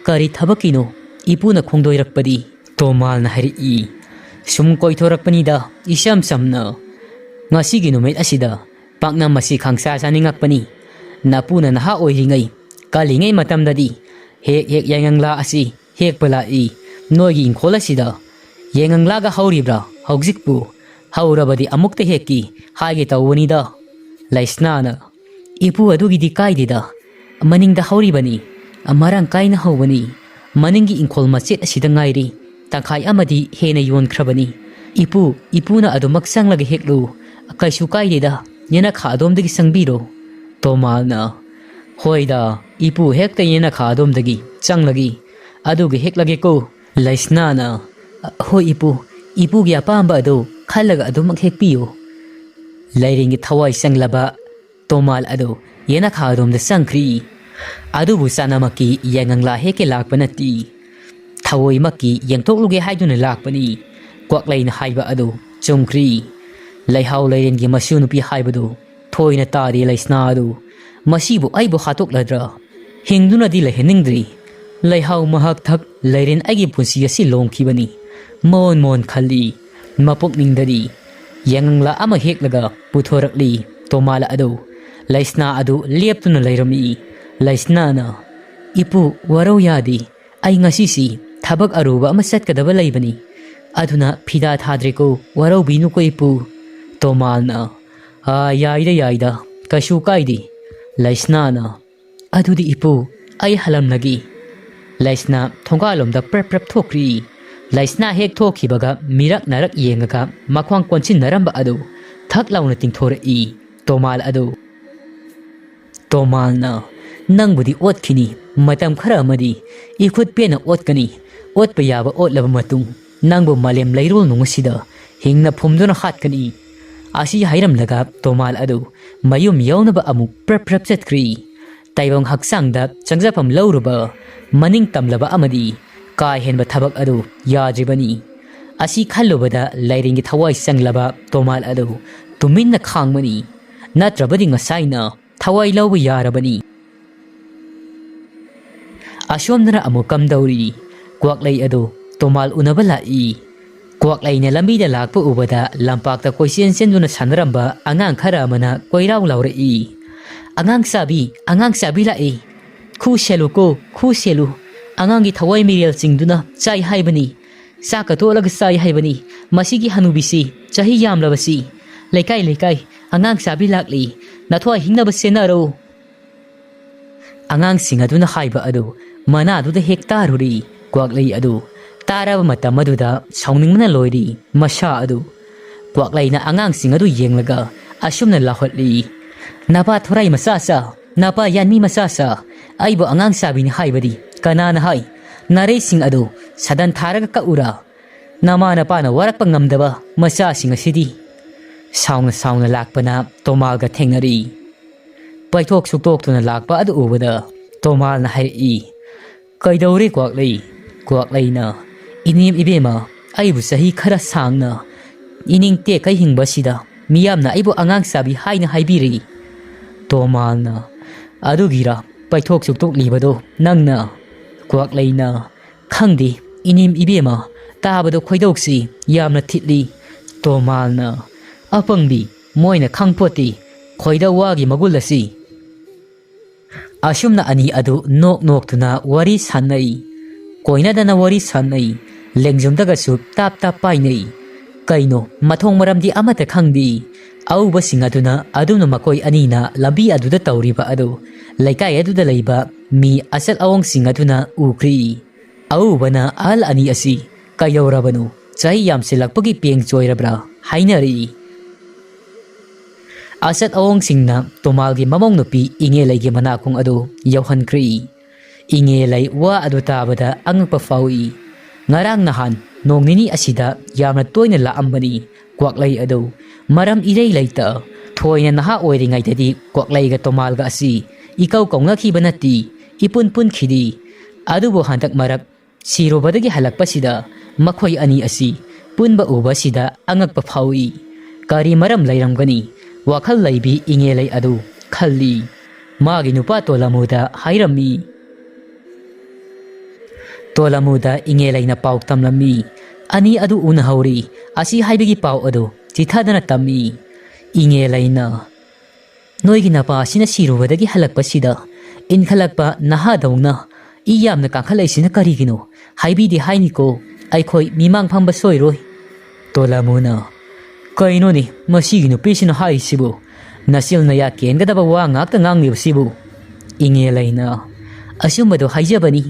ꯀꯔꯤ ꯊꯕꯛꯀꯤꯅꯣ ꯏꯄꯨꯅ ꯈꯣꯡꯗꯣꯏꯔꯛꯄꯗꯤ?" ꯇꯣꯃꯥꯜꯅ ꯍꯥꯏꯔꯛꯏ, "ꯁꯨꯝ ꯀꯣꯏꯊꯣꯔꯛꯄꯅꯤꯗ, ꯏꯆꯝ ꯆꯝꯅ꯫ ꯉꯁꯤꯒꯤ ꯅꯨꯃꯤꯠ ꯑꯁꯤꯗ ꯄꯥꯛꯅꯝ ꯑꯁꯤ ꯈꯪꯆꯥ ꯆꯥꯅꯤꯡꯉꯛꯄꯅꯤ꯫ ꯅꯄꯨꯅ ꯅꯍꯥ ꯑꯣꯏꯔꯤꯉꯩ, ꯀꯜꯂꯤꯉꯩ ꯃꯇꯝꯗꯗꯤ ꯍꯦꯛ ꯍꯦꯛ ꯌꯥꯏꯉꯪꯂꯥ ꯑꯁꯤ ꯍꯦꯛꯄ ꯂꯥꯛꯏ ꯅꯣꯏꯒꯤ ꯏꯪꯈꯣꯜ ꯑꯁꯤꯗ꯫ ꯌꯥꯏꯉꯪꯂꯥꯒ ꯍꯧꯔꯤꯕ꯭ꯔꯥ ꯍꯧꯖꯤꯛꯄꯨ? ꯍꯧꯔꯕꯗꯤ ꯑꯃꯨꯛꯇ ꯍꯦꯛꯀꯦ ꯍꯥꯏꯒꯦ ꯇꯧꯕꯅꯤꯗ꯫" ꯂꯩꯁꯅꯥꯅ, "ꯏꯄꯨ ꯑꯗꯨꯒꯤꯗꯤ ꯀꯥꯏꯗꯦꯗ, ꯃꯅꯤꯡꯗ ꯍꯧꯔꯤꯕꯅꯤ, ꯃꯔꯥꯡ ꯀꯥꯏꯅ ꯍꯧꯕꯅꯤ꯫ ꯃꯅꯤꯡꯒꯤ ꯏꯪꯈꯣꯜ ꯃꯆꯦꯠ ꯑꯁꯤꯗ ꯉꯥꯏꯔꯤ꯫ ꯇꯪꯈꯥꯏ ꯑꯃꯗꯤ ꯍꯦꯟꯅ ꯌꯣꯟꯈ꯭ꯔꯕꯅꯤ꯫ ꯏꯄꯨ, ꯏꯄꯨꯅ ꯑꯗꯨꯃꯛ ꯆꯪꯂꯒ ꯍꯦꯛꯂꯨ꯫ ꯀꯩꯁꯨ ꯀꯥꯏꯗꯦꯗ, ꯌꯦꯅꯈꯥ ꯑꯗꯣꯝꯗꯒꯤ ꯆꯪꯕꯤꯔꯣ꯫ ꯇꯣꯃꯥꯜꯅ, ꯍꯣꯏꯗ, ꯏꯄꯨ ꯍꯦꯛꯇ ꯌꯦꯅꯈꯥ ꯑꯗꯣꯝꯗꯒꯤ ꯆꯪꯂꯒꯦ꯫ ꯑꯗꯨꯒ ꯍꯦꯛꯂꯒꯦꯀꯣ꯫ ꯂꯩꯁꯅꯥꯅ, ꯍꯣꯏ ꯏꯄꯨ, ꯏꯄꯨꯒꯤ ꯑꯄꯥꯝꯕ ꯑꯗꯨ ꯈꯜꯂꯒ ꯑꯗꯨꯃꯛ ꯍꯦꯛꯄꯤꯌꯨ꯫ ꯂꯩꯔꯦꯟꯒꯤ ꯊꯋꯥꯏ ꯆꯪꯂꯕ ꯇꯣꯃꯥꯜ ꯑꯗꯨ ꯌꯦꯅꯈꯥꯔꯣꯝꯗ ꯆꯪꯈ꯭ꯔꯤ꯫ ꯑꯗꯨꯕꯨ ꯆꯥꯅꯃꯛꯀꯤ ꯌꯥꯏꯉꯪꯂꯥ ꯍꯦꯛꯀꯦ ꯂꯥꯛꯄ ꯅꯠꯇꯦ꯫ ꯊꯑꯣꯏꯃꯛꯀꯤ ꯌꯦꯡꯊꯣꯛꯂꯨꯒꯦ ꯍꯥꯏꯗꯨꯅ ꯂꯥꯛꯄꯅꯤ꯫ ꯀ꯭ꯋꯥꯛꯂꯩꯅ ꯍꯥꯏꯕ ꯑꯗꯨ ꯆꯨꯝꯈ꯭ꯔꯤ꯫ ꯂꯩꯍꯥꯎ ꯂꯩꯔꯦꯟꯒꯤ ꯃꯁꯨ ꯅꯨꯄꯤ ꯍꯥꯏꯕꯗꯨ ꯊꯣꯏꯅ ꯇꯥꯔꯤ ꯂꯩꯁꯅꯥ ꯑꯗꯨ꯫ ꯃꯁꯤꯕꯨ ꯑꯩꯕꯨ ꯍꯥꯠꯇꯣꯛꯂꯗ꯭ꯔꯥ? ꯍꯤꯡꯗꯨꯅꯗꯤ ꯂꯩꯍꯟꯅꯤꯡꯗ꯭ꯔꯤ꯫ ꯂꯩꯍꯥꯎ ꯃꯍꯥꯛ ꯊꯛ ꯂꯩꯔꯦꯟ ꯑꯩꯒꯤ ꯄꯨꯟꯁꯤ ꯑꯁꯤ ꯂꯣꯡꯈꯤꯕꯅꯤ꯫ ꯃꯣꯟ ꯃꯣꯟ ꯈꯜꯂꯤ꯫ ꯃꯄꯨꯛꯅꯤꯡꯗꯗꯤ ꯌꯥꯏꯉꯪꯂꯥ ꯑꯃ ꯍꯦꯛꯂꯒ ꯄꯨꯊꯣꯔꯛꯂꯤ꯫ ꯇꯣꯃꯥꯜ ꯑꯗꯨ ꯂꯩꯁꯅꯥ ꯑꯗꯨ ꯂꯦꯞꯇꯨꯅ ꯂꯩꯔꯝꯃꯤ꯫ ꯂꯩꯁꯅꯥꯅ, "ꯏꯄꯨ, ꯋꯥꯔꯧ ꯌꯥꯗꯦ꯫ ꯑꯩ ꯉꯁꯤꯁꯤ ꯊꯕꯛ ꯑꯔꯨꯕ ꯑꯃ ꯆꯠꯀꯗꯕ ꯂꯩꯕꯅꯤ꯫ ꯑꯗꯨꯅ ꯐꯤꯗꯥ ꯊꯥꯗ꯭ꯔꯦꯀꯣ, ꯋꯥꯔꯧꯕꯤꯅꯨꯀꯣ ꯏꯄꯨ꯫" ꯇꯣꯃꯥꯜꯅ, "ꯑꯥ, ꯌꯥꯏꯗ, ꯌꯥꯏꯗ, ꯀꯩꯁꯨ ꯀꯥꯏꯗꯦ꯫" ꯂꯩꯁꯅꯥꯅ, "ꯑꯗꯨꯗꯤ ꯏꯄꯨ, ꯑꯩ ꯍꯜꯂꯝꯂꯒꯦ꯫" ꯂꯩꯁꯅꯥ ꯊꯣꯡꯒꯥꯜꯂꯣꯝꯗ ꯄ꯭ꯔꯞ ꯄ꯭ꯔꯞ ꯊꯣꯛꯈ꯭ꯔꯤ꯫ ꯂꯩꯁꯅꯥ ꯍꯦꯛ ꯊꯣꯛꯈꯤꯕꯒ ꯃꯤꯔꯛ ꯅꯥꯔꯛ ꯌꯦꯡꯉꯒ ꯃꯈ꯭ꯋꯥꯡ ꯀꯣꯟꯁꯤꯟꯅꯔꯝꯕ ꯑꯗꯨ ꯊꯛ ꯂꯥꯎꯅ ꯇꯤꯡꯊꯣꯔꯛꯏ꯫ ꯇꯣꯃꯥꯜ ꯑꯗꯨ, ꯇꯣꯃꯥꯜꯅ, "ꯅꯪꯕꯨꯗꯤ ꯑꯣꯠꯈꯤꯅꯤ, ꯃꯇꯝ ꯈꯔ ꯑꯃꯗꯤ ꯏꯈꯨꯠ ꯄꯦꯟꯅ ꯑꯣꯠꯀꯅꯤ꯫ ꯑꯣꯠꯄ ꯌꯥꯕ ꯑꯣꯠꯂꯕ ꯃꯇꯨꯡ ꯅꯪꯕꯨ ꯃꯥꯂꯦꯝ ꯂꯩꯔꯣꯜ ꯅꯨꯡ ꯑꯁꯤꯗ ꯍꯤꯡꯅ ꯐꯨꯝꯗꯨꯅ ꯍꯥꯠꯀꯅꯤ꯫" ꯑꯁꯤ ꯍꯥꯏꯔꯝꯂꯒ ꯇꯣꯃꯥꯜ ꯑꯗꯨ ꯃꯌꯨꯝ ꯌꯧꯅꯕ ꯑꯃꯨꯛ ꯄ꯭ꯔꯞ ꯄ꯭ꯔꯞ ꯆꯠꯈ꯭ꯔꯤ꯫ ꯇꯥꯏꯕꯪ ꯍꯛꯆꯥꯡꯗ ꯆꯪꯖꯐꯝ ꯂꯧꯔꯨꯕ ꯃꯅꯤꯡ ꯇꯝꯂꯕ ꯑꯃꯗꯤ ꯀꯥ ꯍꯦꯟꯕ ꯊꯕꯛ ꯑꯗꯨ ꯌꯥꯗ꯭ꯔꯤꯕꯅꯤ꯫ ꯑꯁꯤ ꯈꯜꯂꯨꯕꯗ ꯂꯩꯔꯦꯟꯒꯤ ꯊꯋꯥꯏ ꯆꯪꯂꯕ ꯇꯣꯃꯥꯜ ꯑꯗꯨ ꯇꯨꯃꯤꯟꯅ ꯈꯥꯡꯕꯅꯤ꯫ ꯅꯠꯇ꯭ꯔꯕꯗꯤ ꯉꯁꯥꯏꯅ ꯊꯋꯥꯏ ꯂꯧꯕ ꯌꯥꯔꯕꯅꯤ꯫ ꯑꯁꯣꯝꯗꯅ ꯑꯃꯨꯛ ꯀꯝꯗꯧꯔꯤ? ꯀ꯭ꯋꯥꯛꯂꯩ ꯑꯗꯨ ꯇꯣꯃꯥꯜ ꯎꯅꯕ ꯂꯥꯛꯏ꯫ ꯀ꯭ꯋꯥꯛꯂꯩꯅ ꯂꯝꯕꯤꯗ ꯂꯥꯛꯄ ꯎꯕꯗ ꯂꯝꯄꯥꯛꯇ ꯀꯣꯏꯆꯦꯟ ꯆꯦꯟꯗꯨꯅ ꯁꯥꯟꯅꯔꯝꯕ ꯑꯉꯥꯡ ꯈꯔ ꯑꯃꯅ ꯀꯣꯏꯔꯥꯎ ꯂꯥꯎꯔꯛꯏ꯫ "ꯑꯉꯥꯡ ꯆꯥꯕꯤ, ꯑꯉꯥꯡ ꯆꯥꯕꯤ ꯂꯥꯛꯏ꯫ ꯈꯨ ꯁꯦꯜꯂꯨꯀꯣ, ꯈꯨ ꯁꯦꯜꯂꯨ꯫ ꯑꯉꯥꯡꯒꯤ ꯊꯋꯥꯏ ꯃꯤꯔꯦꯜ ꯆꯤꯡꯗꯨꯅ ꯆꯥꯏ ꯍꯥꯏꯕꯅꯤ꯫ ꯆꯥꯛꯀ ꯇꯣꯠꯂꯒ ꯆꯥꯏ ꯍꯥꯏꯕꯅꯤ꯫ ꯃꯁꯤꯒꯤ ꯍꯅꯨꯕꯤꯁꯤ, ꯆꯍꯤ ꯌꯥꯝꯂꯕꯁꯤ꯫ ꯂꯩꯀꯥꯏ ꯂꯩꯀꯥꯏ ꯑꯉꯥꯡ ꯆꯥꯕꯤ ꯂꯥꯛꯂꯤ꯫ ꯅꯊ꯭ꯋꯥꯏ ꯍꯤꯡꯅꯕ ꯆꯦꯟꯅꯔꯣ꯫" ꯑꯉꯥꯡꯁꯤꯡ ꯑꯗꯨꯅ ꯍꯥꯏꯕ ꯑꯗꯨ ꯃꯅꯥꯗꯨꯗ ꯍꯦꯛ ꯇꯥꯔꯨꯔꯤ꯫ ꯀ꯭ꯋꯥꯛꯂꯩ ꯑꯗꯨ ꯇꯥꯔꯕ ꯃꯇꯝ ꯑꯗꯨꯗ ꯁꯥꯎꯅꯤꯡꯕꯅ ꯂꯣꯏꯔꯤ꯫ ꯃꯁꯥ ꯑꯗꯨ ꯀ꯭ꯋꯥꯛꯂꯩꯅ ꯑꯉꯥꯡꯁꯤꯡ ꯑꯗꯨ ꯌꯦꯡꯂꯒ ꯑꯁꯨꯝꯅ ꯂꯥꯎꯍꯠꯂꯤ, "ꯅꯄꯥ ꯊꯣꯔꯥꯏ ꯃꯆꯥꯁꯥ, ꯅꯄꯥ ꯌꯥꯟꯃꯤ ꯃꯆꯥꯁꯥ, ꯑꯩꯕꯨ ꯑꯉꯥꯡ ꯆꯥꯕꯤꯅꯤ ꯍꯥꯏꯕꯗꯤ ꯀꯅꯥꯅ ꯍꯥꯏ? ꯅꯥꯔꯩꯁꯤꯡ ꯑꯗꯨ ꯁꯥꯗꯟ ꯊꯥꯔꯒ ꯀꯛꯎꯔꯥ? ꯅꯃꯥ ꯅꯄꯥꯅ ꯋꯥꯔꯛꯄ ꯉꯝꯗꯕ ꯃꯆꯥꯁꯤꯡ ꯑꯁꯤꯗꯤ"꯫ ꯁꯥꯎꯅ ꯁꯥꯎꯅ ꯂꯥꯛꯄꯅ ꯇꯣꯃꯥꯜꯒ ꯊꯦꯡꯅꯔꯤ꯫ ꯄꯩꯊꯣꯛ ꯁꯨꯛꯇꯣꯛꯇꯨꯅ ꯂꯥꯛꯄ ꯑꯗꯨ ꯎꯕꯗ ꯇꯣꯃꯥꯜꯅ ꯍꯥꯏꯔꯛꯏ, "ꯀꯩꯗꯧꯔꯦ ꯀ꯭ꯋꯥꯛꯂꯩ?" ꯀ꯭ꯋꯥꯛꯂꯩꯅ, "ꯏꯅꯦꯝ ꯏꯕꯦꯝꯃ, ꯑꯩꯕꯨ ꯆꯍꯤ ꯈꯔ ꯁꯥꯡꯅ ꯏꯅꯤꯡ ꯇꯦꯛꯈꯩ ꯍꯤꯡꯕꯁꯤꯗ ꯃꯤꯌꯥꯝꯅ ꯑꯩꯕꯨ ꯑꯉꯥꯡ ꯆꯥꯕꯤ ꯍꯥꯏꯅ ꯍꯥꯏꯕꯤꯔꯤ"꯫ ꯇꯣꯃꯥꯜꯅ, "ꯑꯗꯨꯒꯤꯔ ꯄꯩꯊꯣꯛ ꯁꯨꯛꯇꯣꯛꯂꯤꯕꯗꯣ ꯅꯪꯅ?" ꯀ꯭ꯋꯥꯛꯂꯩꯅ, "ꯈꯪꯗꯦ ꯏꯅꯦꯝ ꯏꯕꯦꯝꯃ, ꯇꯥꯕꯗ ꯈꯣꯏꯗꯧꯁꯤ ꯌꯥꯝꯅ ꯊꯤꯠꯂꯤ"꯫ ꯇꯣꯃꯥꯜꯅ, "ꯑꯄꯪꯕꯤ, ꯃꯣꯏꯅ ꯈꯪꯄꯣꯠꯇꯦ ꯈꯣꯏꯗꯧ ꯋꯥꯒꯤ ꯃꯒꯨꯜ ꯑꯁꯤ"꯫ ꯑꯁꯨꯝꯅ ꯑꯅꯤ ꯑꯗꯨ ꯅꯣꯛ ꯅꯣꯛꯇꯨꯅ ꯋꯥꯔꯤ ꯁꯥꯟꯅꯩ꯫ ꯀꯣꯏꯅꯗꯅ ꯋꯥꯔꯤ ꯁꯥꯟꯅꯩ꯫ ꯂꯦꯡꯖꯨꯝꯗꯒꯁꯨ ꯇꯥꯞ ꯇꯥꯞ ꯄꯥꯏꯅꯩ꯫ ꯀꯩꯅꯣ, ꯃꯊꯣꯡ ꯃꯔꯝꯗꯤ ꯑꯃꯠꯇ ꯈꯪꯗꯦ꯫ ꯑꯎꯕꯁꯤꯡ ꯑꯗꯨꯅ ꯑꯗꯨꯝꯅ ꯃꯈꯣꯏ ꯑꯅꯤꯅ ꯂꯝꯕꯤ ꯑꯗꯨꯗ ꯇꯧꯔꯤꯕ ꯑꯗꯨ ꯂꯩꯀꯥꯏ ꯑꯗꯨꯗ ꯂꯩꯕ ꯃꯤ ꯑꯆꯠ ꯑꯋꯣꯡꯁꯤꯡ ꯑꯗꯨꯅ ꯎꯈ꯭ꯔꯤ꯫ ꯑꯎꯕꯅ ꯑꯍꯜ ꯑꯅꯤ ꯑꯁꯤ ꯀꯩꯗꯧꯔꯕꯅꯣ? ꯆꯍꯤ ꯌꯥꯝꯁꯤꯜꯂꯛꯄꯒꯤ ꯄꯦꯡ ꯆꯣꯏꯔꯕ꯭ꯔꯥ? ꯍꯥꯏꯅꯔꯤ꯫ ꯑꯆꯠ ꯑꯋꯣꯡꯁꯤꯡꯅ ꯇꯣꯃꯥꯜꯒꯤ ꯃꯃꯧ ꯅꯨꯄꯤ ꯏꯉꯦꯂꯩꯒꯤ ꯃꯅꯥꯀꯣꯡ ꯑꯗꯨ ꯌꯧꯍꯟꯈ꯭ꯔꯦ꯫ ꯏꯉꯦꯂꯩ ꯋꯥ ꯑꯗꯨ ꯇꯥꯕꯗ ꯑꯉꯛꯄ ꯐꯥꯎꯏ꯫ ꯉꯔꯥꯡ ꯅꯍꯥꯟ ꯅꯣꯡ ꯅꯤꯅꯤ ꯑꯁꯤꯗ ꯌꯥꯝꯅ ꯇꯣꯏꯅ ꯂꯥꯛꯑꯝꯕꯅꯤ ꯀ꯭ꯋꯥꯛꯂꯩ ꯑꯗꯨ꯫ ꯃꯔꯝ ꯏꯔꯩ ꯂꯩꯇ ꯊꯣꯏꯅ ꯅꯍꯥ ꯑꯣꯏꯔꯤꯉꯩꯗꯗꯤ ꯀ꯭ꯋꯥꯛꯂꯩꯒ ꯇꯣꯃꯥꯜꯒ ꯑꯁꯤ ꯏꯀꯧ ꯀꯧꯅꯈꯤꯕ ꯅꯠꯇꯦ, ꯏꯄꯨꯟ ꯄꯨꯟꯈꯤꯗꯦ꯫ ꯑꯗꯨꯕꯨ ꯍꯟꯗꯛ ꯃꯔꯛ ꯁꯤꯔꯨꯕꯗꯒꯤ ꯍꯜꯂꯛꯄꯁꯤꯗ ꯃꯈꯣꯏ ꯑꯅꯤ ꯑꯁꯤ ꯄꯨꯟꯕ ꯎꯕꯁꯤꯗ ꯑꯉꯛꯄ ꯐꯥꯎꯏ꯫ ꯀꯔꯤ ꯃꯔꯝ ꯂꯩꯔꯝꯒꯅꯤ? ꯋꯥꯈꯜ ꯂꯩꯕꯤ ꯏꯉꯦꯂꯩ ꯑꯗꯨ ꯈꯜꯂꯤ꯫ ꯃꯥꯒꯤ ꯅꯨꯄꯥ ꯇꯣꯂꯃꯨꯗ ꯍꯥꯏꯔꯝꯃꯤ꯫ ꯇꯣꯂꯃꯨꯗ ꯏꯉꯦꯂꯩꯅ ꯄꯥꯎ ꯇꯝꯂꯝꯃꯤ꯫ ꯑꯅꯤ ꯑꯗꯨ ꯎꯅꯍꯧꯔꯤ꯫ ꯑꯁꯤ ꯍꯥꯏꯕꯒꯤ ꯄꯥꯎ ꯑꯗꯨ ꯆꯤꯊꯗꯅ ꯇꯝꯃꯤ꯫ ꯏꯉꯦꯂꯩꯅ, "ꯅꯣꯏꯒꯤ ꯅꯄꯥ ꯑꯁꯤꯅ ꯁꯤꯔꯨꯕꯗꯒꯤ ꯍꯜꯂꯛꯄꯁꯤꯗ ꯏꯟꯈꯠꯂꯛꯄ ꯅꯍꯥꯗꯧꯅ ꯏ ꯌꯥꯝꯅ ꯀꯥꯡꯈꯠꯂꯛꯏꯁꯤꯅ ꯀꯔꯤꯒꯤꯅꯣ? ꯍꯥꯏꯕꯤꯗꯦ ꯍꯥꯏꯅꯤꯀꯣ, ꯑꯩꯈꯣꯏ ꯃꯤꯃꯥꯡ ꯐꯝꯕ ꯁꯣꯏꯔꯣꯏ"꯫ ꯇꯣꯂꯃꯨꯅ, "ꯀꯩꯅꯣꯅꯦ ꯃꯁꯤꯒꯤ ꯅꯨꯄꯤꯁꯤꯅ ꯍꯥꯏꯔꯤꯁꯤꯕꯨ? ꯅꯆꯤꯜ ꯅꯌꯥ ꯀꯦꯟꯒꯗꯕ ꯋꯥ ꯉꯥꯛꯇ ꯉꯥꯡꯂꯤꯕꯁꯤꯕꯨ?" ꯏꯉꯦꯂꯩꯅ, ꯑꯆꯨꯝꯕꯗꯣ ꯍꯥꯏꯖꯕꯅꯤ꯫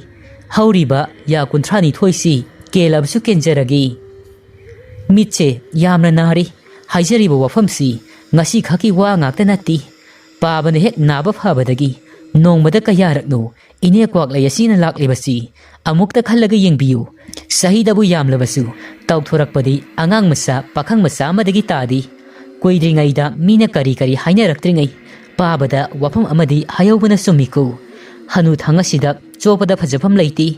ꯍꯧꯔꯤꯕ ꯌꯥ ꯀꯨꯟꯊ꯭ꯔꯥ ꯅꯤꯊꯣꯏꯁꯤ ꯀꯦꯜꯂꯕꯁꯨ ꯀꯦꯟꯖꯔꯒꯦ꯫ ꯃꯤꯠꯁꯦ ꯌꯥꯝꯅ ꯅꯥꯔꯤ꯫ ꯍꯥꯏꯖꯔꯤꯕ ꯋꯥꯐꯝꯁꯤ ꯉꯁꯤ ꯈꯛꯀꯤ ꯋꯥ ꯉꯥꯛꯇ ꯅꯠꯇꯦ꯫ ꯄꯥꯕꯅ ꯍꯦꯛ ꯅꯥꯕ ꯐꯕꯗꯒꯤ ꯅꯣꯡꯃꯗ ꯀꯌꯥꯔꯛꯅꯣ ꯏꯅꯦ ꯀ꯭ꯋꯥꯛꯂꯩ ꯑꯁꯤꯅ ꯂꯥꯛꯂꯤꯕꯁꯤ ꯑꯃꯨꯛꯇ ꯈꯜꯂꯒ ꯌꯦꯡꯕꯤꯌꯨ꯫ ꯆꯍꯤꯗꯕꯨ ꯌꯥꯝꯂꯕꯁꯨ ꯇꯧꯊꯣꯔꯛꯄꯗꯤ ꯑꯉꯥꯡ ꯃꯆꯥ, ꯄꯥꯈꯪ ꯃꯆꯥ ꯑꯃꯗꯒꯤ ꯇꯥꯗꯦ꯫ ꯀꯨꯏꯗ꯭ꯔꯤꯉꯩꯗ ꯃꯤꯅ ꯀꯔꯤ ꯀꯔꯤ ꯍꯥꯏꯅꯔꯛꯇ꯭ꯔꯤꯉꯩ ꯄꯥꯕꯗ ꯋꯥꯐꯝ ꯑꯃꯗꯤ ꯍꯥꯏꯍꯧꯕꯅ ꯆꯨꯝꯃꯤꯀꯣ꯫ ꯍꯅꯨꯊꯪ ꯑꯁꯤꯗ ꯆꯣꯞꯄꯗ ꯐꯖꯐꯝ ꯂꯩꯇꯦ꯫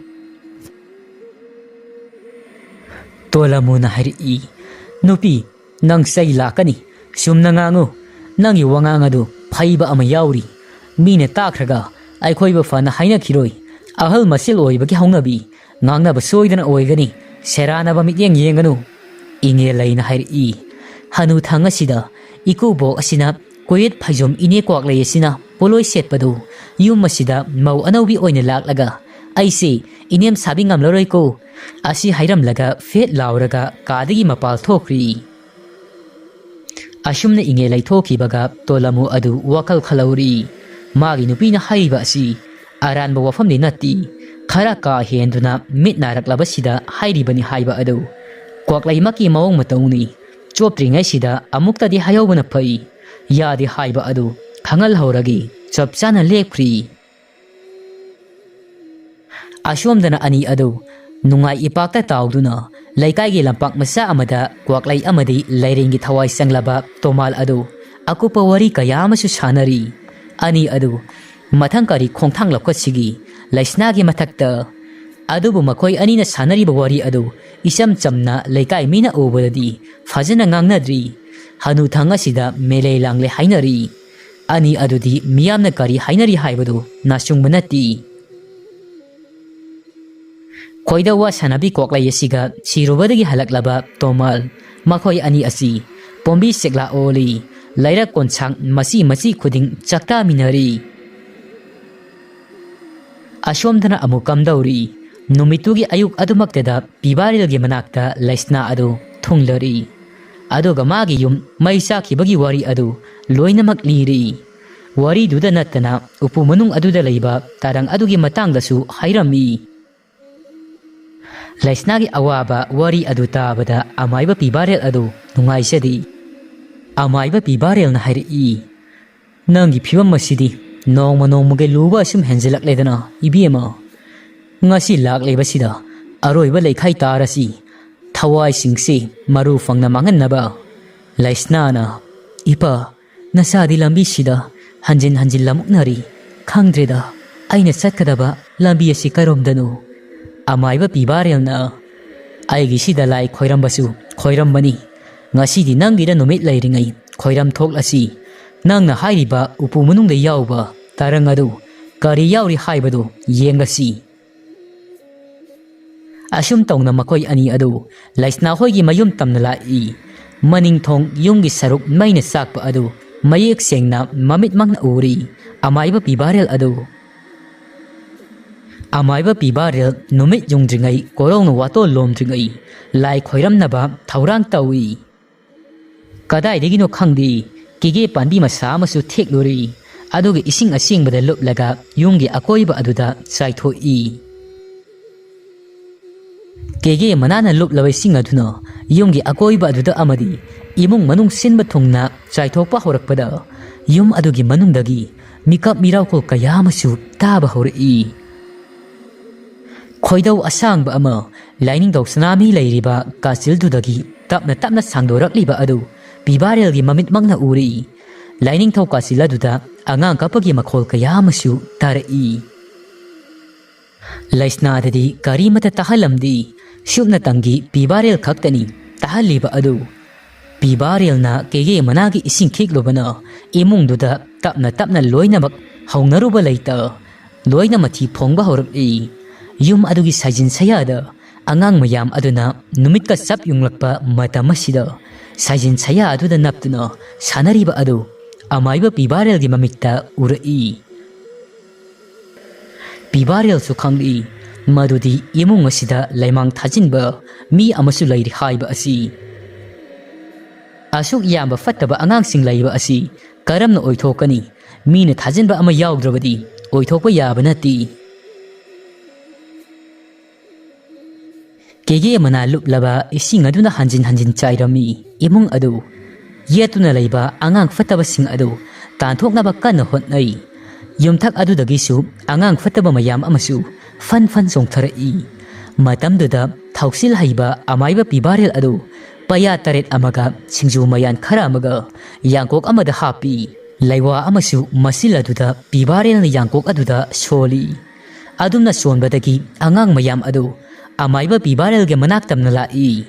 ꯇꯣꯂꯃꯨꯅ ꯍꯥꯏꯔꯛꯏ, "ꯅꯨꯄꯤ, ꯅꯪ ꯆꯩ ꯂꯥꯛꯀꯅꯤ꯫ ꯆꯨꯝꯅ ꯉꯥꯡꯉꯨ꯫ ꯅꯪꯒꯤ ꯋꯥꯉꯥꯡ ꯑꯗꯨ ꯐꯩꯕ ꯑꯃ ꯌꯥꯎꯔꯤ꯫ ꯃꯤꯅ ꯇꯥꯈ꯭ꯔꯒ ꯑꯩꯈꯣꯏꯕꯨ ꯐꯅ ꯍꯥꯏꯅꯈꯤꯔꯣꯏ꯫ ꯑꯍꯜ ꯃꯁꯦꯜ ꯑꯣꯏꯕꯒꯤ ꯍꯧꯅꯕꯤ ꯉꯥꯡꯅꯕ ꯁꯣꯏꯗꯅ ꯑꯣꯏꯒꯅꯤ꯫ ꯁꯦꯔꯥꯟꯅꯕ ꯃꯤꯠꯌꯦꯡ ꯌꯦꯡꯒꯅꯨ", ꯏꯉꯦꯜ ꯂꯩꯅ ꯍꯥꯏꯔꯛꯏ꯫ ꯍꯅꯨꯊꯪ ꯑꯁꯤꯗ ꯏꯀꯨꯕꯣꯛ ꯑꯁꯤꯅ ꯀꯣꯌꯦꯠ ꯐꯩꯖꯣꯝ ꯏꯅꯦ ꯀ꯭ꯋꯥꯛꯂꯩ ꯑꯁꯤꯅ ꯄꯣꯠꯂꯣꯏ ꯁꯦꯠꯄꯗꯨ ꯌꯨꯝ ꯑꯁꯤꯗ ꯃꯧ ꯑꯅꯧꯕꯤ ꯑꯣꯏꯅ ꯂꯥꯛꯂꯒ, "ꯑꯩꯁꯦ ꯏꯅꯦꯝ ꯁꯥꯕꯤ ꯉꯝꯂꯔꯣꯏꯀꯣ" ꯑꯁꯤ ꯍꯥꯏꯔꯝꯂꯒ ꯐꯦꯠ ꯂꯥꯎꯔꯒ ꯀꯥꯗꯒꯤ ꯃꯄꯥꯜ ꯊꯣꯛꯈ꯭ꯔꯤ꯫ ꯑꯁꯨꯝꯅ ꯏꯉꯦ ꯂꯩꯊꯣꯛꯈꯤꯕꯒ ꯇꯣꯂꯃꯨ ꯑꯗꯨ ꯋꯥꯈꯜ ꯈꯜꯍꯧꯔꯤ꯫ ꯃꯥꯒꯤ ꯅꯨꯄꯤꯅ ꯍꯥꯏꯔꯤꯕ ꯑꯁꯤ ꯑꯔꯥꯟꯕ ꯋꯥꯐꯝꯗꯤ ꯅꯠꯇꯦ꯫ ꯈꯔ ꯀꯥ ꯍꯦꯟꯗꯨꯅ ꯃꯤꯠ ꯅꯥꯔꯛꯂꯕꯁꯤꯗ ꯍꯥꯏꯔꯤꯕꯅꯤ ꯍꯥꯏꯕ ꯑꯗꯨ ꯀ꯭ꯋꯥꯛꯂꯩꯃꯛꯀꯤ ꯃꯑꯣꯡ ꯃꯇꯧꯅꯤ꯫ ꯆꯣꯞꯇ꯭ꯔꯤꯉꯩꯁꯤꯗ ꯑꯃꯨꯛꯇꯗꯤ ꯍꯥꯏꯍꯧꯕꯅ ꯐꯩ꯫ ꯌꯥꯗꯦ ꯍꯥꯏꯕ ꯑꯗꯨ ꯈꯪꯍꯜꯍꯧꯔꯒꯦ꯫ ꯆꯞ ꯆꯥꯅ ꯂꯦꯞꯈ꯭ꯔꯤ꯫ ꯑꯁꯣꯝꯗꯅ ꯑꯅꯤ ꯑꯗꯨ ꯅꯨꯡꯉꯥꯏ ꯏꯄꯥꯛꯇ ꯇꯥꯎꯗꯨꯅ ꯂꯩꯀꯥꯏꯒꯤ ꯂꯝꯄꯥꯛ ꯃꯆꯥ ꯑꯃꯗ ꯀ꯭ꯋꯥꯛꯂꯩ ꯑꯃꯗꯤ ꯂꯩꯔꯦꯡꯒꯤ ꯊꯋꯥꯏ ꯆꯪꯂꯕ ꯇꯣꯃꯥꯜ ꯑꯗꯨ ꯑꯀꯨꯞꯄ ꯋꯥꯔꯤ ꯀꯌꯥ ꯑꯃꯁꯨ ꯁꯥꯟꯅꯔꯤ꯫ ꯑꯅꯤ ꯑꯗꯨ ꯃꯊꯪ ꯀꯔꯤ ꯈꯣꯡꯊꯥꯡ ꯂꯧꯈꯠꯁꯤꯒꯤ ꯂꯩꯁꯅꯥꯒꯤ ꯃꯊꯛꯇ? ꯑꯗꯨꯕꯨ ꯃꯈꯣꯏ ꯑꯅꯤꯅ ꯁꯥꯟꯅꯔꯤꯕ ꯋꯥꯔꯤ ꯑꯗꯨ ꯏꯆꯝ ꯆꯝꯅ ꯂꯩꯀꯥꯏ ꯃꯤꯅ ꯎꯕꯗꯗꯤ ꯐꯖꯅ ꯉꯥꯡꯅꯗ꯭ꯔꯤ꯫ ꯍꯅꯨꯊꯪ ꯑꯁꯤꯗ ꯃꯦꯂꯩ ꯂꯥꯡꯂꯦ ꯍꯥꯏꯅꯔꯤ꯫ ꯑꯅꯤ ꯑꯗꯨꯗꯤ ꯃꯤꯌꯥꯝꯅ ꯀꯔꯤ ꯍꯥꯏꯅꯔꯤ ꯍꯥꯏꯕꯗꯨ ꯅꯥꯆꯨꯡꯕ ꯅꯠꯇꯦ꯫ ꯈꯣꯏꯗꯧ ꯋꯥ ꯁꯥꯟꯅꯕꯤ ꯀ꯭ꯋꯥꯛꯂꯩ ꯑꯁꯤꯒ ꯁꯤꯔꯨꯕꯗꯒꯤ ꯍꯜꯂꯛꯂꯕ ꯇꯣꯃꯜ, ꯃꯈꯣꯏ ꯑꯅꯤ ꯑꯁꯤ ꯄꯣꯝꯕꯤ ꯆꯦꯛꯂꯥ ꯑꯣꯜꯂꯤ꯫ ꯂꯩꯔꯛ ꯀꯣꯟꯁꯥꯡ ꯃꯆꯤ ꯃꯆꯤ ꯈꯨꯗꯤꯡ ꯆꯥꯛꯇꯥꯃꯤꯟꯅꯔꯤ꯫ ꯑꯁꯣꯝꯗꯅ ꯑꯃꯨꯛ ꯀꯝꯗꯧꯔꯤ? ꯅꯨꯃꯤꯠꯇꯨꯒꯤ ꯑꯌꯨꯛ ꯑꯗꯨꯃꯛꯇꯗ ꯄꯤꯕꯥꯔꯦꯜꯒꯤ ꯃꯅꯥꯛꯇ ꯂꯩꯁꯅꯥ ꯑꯗꯨ ꯊꯨꯡꯂꯔꯤ꯫ ꯑꯗꯨꯒ ꯃꯥꯒꯤ ꯌꯨꯝ ꯃꯩ ꯆꯥꯛꯈꯤꯕꯒꯤ ꯋꯥꯔꯤ ꯑꯗꯨ ꯂꯣꯏꯅꯃꯛ ꯂꯤꯔꯤ꯫ ꯋꯥꯔꯤꯗꯨꯗ ꯅꯠꯇꯅ ꯎꯄꯨ ꯃꯅꯨꯡ ꯑꯗꯨꯗ ꯂꯩꯕ ꯇꯔꯪ ꯑꯗꯨꯒꯤ ꯃꯇꯥꯡꯗꯁꯨ ꯍꯥꯏꯔꯝꯃꯤ꯫ ꯂꯩꯁꯅꯥꯒꯤ ꯑꯋꯥꯕ ꯋꯥꯔꯤ ꯑꯗꯨ ꯇꯥꯕꯗ ꯑꯃꯥꯏꯕ ꯄꯤꯕꯥꯔꯦꯜ ꯑꯗꯨ ꯅꯨꯡꯉꯥꯏꯖꯗꯦ꯫ ꯑꯃꯥꯏꯕ ꯄꯤꯕꯥꯔꯦꯜꯅ ꯍꯥꯏꯔꯛꯏ, "ꯅꯪꯒꯤ ꯐꯤꯕꯝ ꯑꯁꯤꯗꯤ ꯅꯣꯡꯃ ꯅꯣꯡꯃꯒꯤ ꯂꯨꯕ ꯑꯁꯨꯝ ꯍꯦꯟꯖꯤꯜꯂꯛꯂꯦꯗꯅ, ꯏꯕꯦꯝꯃ꯫ ꯉꯁꯤ ꯂꯥꯛꯂꯤꯕꯁꯤꯗ ꯑꯔꯣꯏꯕ ꯂꯩꯈꯥꯏ ꯇꯥꯔꯁꯤ꯫ ꯊꯋꯥꯏꯁꯤꯡꯁꯤ ꯃꯔꯨ ꯐꯪꯅ ꯃꯥꯡꯍꯟꯅꯕ꯫" ꯂꯩꯁꯅꯥꯅ, "ꯏꯄꯥ, ꯅꯆꯥꯗꯤ ꯂꯝꯕꯤꯁꯤꯗ ꯍꯟꯖꯤꯟ ꯍꯟꯖꯤꯟ ꯂꯃꯨꯛꯅꯔꯤ꯫ ꯈꯪꯗ꯭ꯔꯦꯗ, ꯑꯩꯅ ꯆꯠꯀꯗꯕ ꯂꯝꯕꯤ ꯑꯁꯤ ꯀꯔꯣꯝꯗꯅꯣ?" ꯑꯃꯥꯏꯕ ꯄꯤꯕꯥꯔꯦꯜꯅ, "ꯑꯩꯒꯤꯁꯤꯗ ꯂꯥꯏ ꯈꯣꯏꯔꯝꯕꯁꯨ ꯈꯣꯏꯔꯝꯕꯅꯤ꯫ ꯉꯁꯤꯗꯤ ꯅꯪꯒꯤꯗ ꯅꯨꯃꯤꯠ ꯂꯩꯔꯤꯉꯩ ꯈꯣꯏꯔꯝ ꯊꯣꯛꯂꯁꯤ꯫ ꯅꯪꯅ ꯍꯥꯏꯔꯤꯕ ꯎꯄꯨ ꯃꯅꯨꯡꯗ ꯌꯥꯎꯕ ꯇꯔꯪ ꯑꯗꯨ ꯀꯔꯤ ꯌꯥꯎꯔꯤ ꯍꯥꯏꯕꯗꯨ ꯌꯦꯡꯂꯁꯤ꯫" ꯑꯁꯨꯝ ꯇꯧꯅ ꯃꯈꯣꯏ ꯑꯅꯤ ꯑꯗꯨ ꯂꯩꯁꯅꯥ ꯍꯣꯏꯒꯤ ꯃꯌꯨꯝ ꯇꯝꯅ ꯂꯥꯛꯏ꯫ ꯃꯅꯤꯡ ꯊꯣꯡ ꯌꯨꯝꯒꯤ ꯁꯔꯨꯛ ꯃꯩꯅ ꯆꯥꯛꯄ ꯑꯗꯨ ꯃꯌꯦꯛ ꯁꯦꯡꯅ ꯃꯃꯤꯠꯃꯛꯅ ꯎꯔꯤ꯫ ꯑꯃꯥꯏꯕ ꯄꯤꯕꯥꯔꯦꯜ ꯑꯗꯨ, ꯑꯃꯥꯏꯕ ꯄꯤꯕꯥꯔꯦꯜ ꯅꯨꯃꯤꯠ ꯌꯨꯡꯗ꯭ꯔꯤꯉꯩ, ꯀꯣꯔꯧꯅ ꯋꯥꯇꯣꯜ ꯂꯣꯝꯗ꯭ꯔꯤꯉꯩ ꯂꯥꯏ ꯈꯣꯏꯔꯝꯅꯕ ꯊꯧꯔꯥꯡ ꯇꯧꯏ꯫ ꯀꯗꯥꯏꯗꯒꯤꯅꯣ ꯈꯪꯗꯦ, ꯀꯦꯒꯦ ꯄꯥꯟꯕꯤ ꯃꯁꯥ ꯑꯃꯁꯨ ꯊꯦꯛꯂꯨꯔꯤ꯫ ꯑꯗꯨꯒ ꯏꯁꯤꯡ ꯑꯁꯦꯡꯕꯗ ꯂꯨꯞꯂꯒ ꯌꯨꯝꯒꯤ ꯑꯀꯣꯏꯕ ꯑꯗꯨꯗ ꯆꯥꯏꯊꯣꯛꯏ꯫ ꯀꯦꯒꯦ ꯃꯅꯥꯅ ꯂꯨꯞꯂꯕ ꯏꯁꯤꯡ ꯑꯗꯨꯅ ꯌꯨꯝꯒꯤ ꯑꯀꯣꯏꯕ ꯑꯗꯨꯗ ꯑꯃꯗꯤ ꯏꯃꯨꯡ ꯃꯅꯨꯡ ꯁꯤꯟꯕ ꯊꯨꯡꯅ ꯆꯥꯏꯊꯣꯛꯄ ꯍꯧꯔꯛꯄꯗ, ꯌꯨꯝ ꯑꯗꯨꯒꯤ ꯃꯅꯨꯡꯗꯒꯤ ꯃꯤꯀꯞ ꯃꯤꯔꯥꯎꯈꯣꯜ ꯀꯌꯥ ꯑꯃꯁꯨ ꯇꯥꯕ ꯍꯧꯔꯛꯏ꯫ ꯈꯣꯏꯗꯧ ꯑꯁꯥꯡꯕ ꯑꯃ ꯂꯥꯏꯅꯤꯡꯊꯧ ꯁꯅꯥꯃꯍꯤ ꯂꯩꯔꯤꯕ ꯀꯥꯆꯤꯜꯗꯨꯗꯒꯤ ꯇꯞꯅ ꯇꯞꯅ ꯁꯥꯡꯗꯣꯔꯛꯂꯤꯕ ꯑꯗꯨ ꯄꯤꯕꯥꯔꯦꯜꯒꯤ ꯃꯃꯤꯠꯃꯛꯅ ꯎꯔꯤ꯫ ꯂꯥꯏꯅꯤꯡꯊꯧ ꯀꯥꯆꯤꯜ ꯑꯗꯨꯗ ꯑꯉꯥꯡ ꯀꯞꯄꯒꯤ ꯃꯈꯣꯜ ꯀꯌꯥ ꯑꯃꯁꯨ ꯇꯥꯔꯛꯏ꯫ ꯂꯩꯁꯅꯥꯗꯗꯤ ꯀꯔꯤꯃꯠꯇ ꯇꯥꯍꯜꯂꯝꯗꯦ꯫ ꯁꯨꯞꯅꯇꯪꯒꯤ ꯄꯤꯕꯥꯔꯦꯜ ꯈꯛꯇꯅꯤ ꯇꯥꯍꯜꯂꯤꯕ ꯑꯗꯨ꯫ ꯄꯤꯕꯥꯔꯦꯜꯅ ꯀꯦꯒꯦ ꯃꯅꯥꯒꯤ ꯏꯁꯤꯡ ꯈꯤꯛꯂꯨꯕꯅ ꯏꯃꯨꯡꯗꯨꯗ ꯇꯞꯅ ꯇꯞꯅ ꯂꯣꯏꯅꯃꯛ ꯍꯧꯅꯔꯨꯕ ꯂꯩꯇ ꯂꯣꯏꯅ ꯃꯊꯤ ꯐꯣꯡꯕ ꯍꯧꯔꯛꯏ꯫ ꯌꯨꯝ ꯑꯗꯨꯒꯤ ꯁꯥꯏꯖꯤꯟ ꯁꯌꯥꯗ ꯑꯉꯥꯡ ꯃꯌꯥꯝ ꯑꯗꯨꯅ ꯅꯨꯃꯤꯠꯀ ꯆꯞ ꯌꯨꯡꯂꯛꯄ ꯃꯇꯝ ꯑꯁꯤꯗ ꯁꯥꯏꯖꯤꯟ ꯁꯌꯥ ꯑꯗꯨꯗ ꯅꯞꯇꯨꯅ ꯁꯥꯟꯅꯔꯤꯕ ꯑꯗꯨ ꯑꯃꯥꯏꯕ ꯄꯤꯕꯥꯔꯦꯜꯒꯤ ꯃꯃꯤꯠꯇ ꯎꯔꯛꯏ꯫ ꯄꯤꯕꯥꯔꯦꯜꯁꯨ ꯈꯪꯂꯛꯏ ꯃꯗꯨꯗꯤ ꯏꯃꯨꯡ ꯑꯁꯤꯗ ꯂꯩꯃꯥꯡ ꯊꯥꯖꯤꯟꯕ ꯃꯤ ꯑꯃꯁꯨ ꯂꯩꯔꯤ ꯍꯥꯏꯕ ꯑꯁꯤ꯫ ꯑꯁꯨꯛ ꯌꯥꯝꯕ ꯐꯠꯇꯕ ꯑꯉꯥꯡꯁꯤꯡ ꯂꯩꯕ ꯑꯁꯤ ꯀꯔꯝꯅ ꯑꯣꯏꯊꯣꯛꯀꯅꯤ? ꯃꯤꯅ ꯊꯥꯖꯤꯟꯕ ꯑꯃ ꯌꯥꯎꯗ꯭ꯔꯕꯗꯤ ꯑꯣꯏꯊꯣꯛꯄ ꯌꯥꯕ ꯅꯠꯇꯦ꯫ ꯀꯦꯒꯦ ꯃꯅꯥ ꯂꯨꯞꯂꯕ ꯏꯁꯤꯡ ꯑꯗꯨꯅ ꯍꯟꯖꯤꯟ ꯍꯟꯖꯤꯟ ꯆꯥꯏꯔꯝꯃꯤ꯫ ꯏꯃꯨꯡ ꯑꯗꯨ ꯌꯦꯠꯇꯨꯅ ꯂꯩꯕ ꯑꯉꯥꯡ ꯐꯠꯇꯕꯁꯤꯡ ꯑꯗꯨ ꯇꯥꯟꯊꯣꯛꯅꯕ ꯀꯟꯅ ꯍꯣꯠꯅꯩ꯫ ꯌꯨꯝꯊꯛ ꯑꯗꯨꯗꯒꯤꯁꯨ ꯑꯉꯥꯡ ꯐꯠꯇꯕ ꯃꯌꯥꯝ ꯑꯃꯁꯨ ꯐꯟ ꯐꯟ ꯆꯣꯡꯊꯔꯛꯏ꯫ ꯃꯇꯝꯗꯨꯗ ꯊꯧꯁꯤꯜ ꯍꯩꯕ ꯑꯃꯥꯏꯕ ꯄꯤꯕꯥꯔꯦꯜ ꯑꯗꯨ ꯄꯩꯌꯥ ꯇꯔꯦꯠ ꯑꯃꯒ ꯁꯤꯡꯖꯨ ꯃꯌꯥꯟ ꯈꯔ ꯑꯃꯒ ꯌꯥꯡꯀꯣꯛ ꯑꯃꯗ ꯍꯥꯞꯄꯤ꯫ ꯂꯩꯋꯥ ꯑꯃꯁꯨ ꯃꯁꯤꯜ ꯑꯗꯨꯗ ꯄꯤꯕꯥꯔꯦꯜꯅ ꯌꯥꯡꯀꯣꯛ ꯑꯗꯨꯗ ꯁꯣꯜꯂꯤ꯫ ꯑꯗꯨꯝꯅ ꯁꯣꯟꯕꯗꯒꯤ ꯑꯉꯥꯡ ꯃꯌꯥꯝ ꯑꯗꯨ ꯑꯃꯥꯏꯕ ꯄꯤꯕꯥꯔꯦꯜꯒꯤ ꯃꯅꯥꯛ ꯇꯝꯅ ꯂꯥꯛꯏ꯫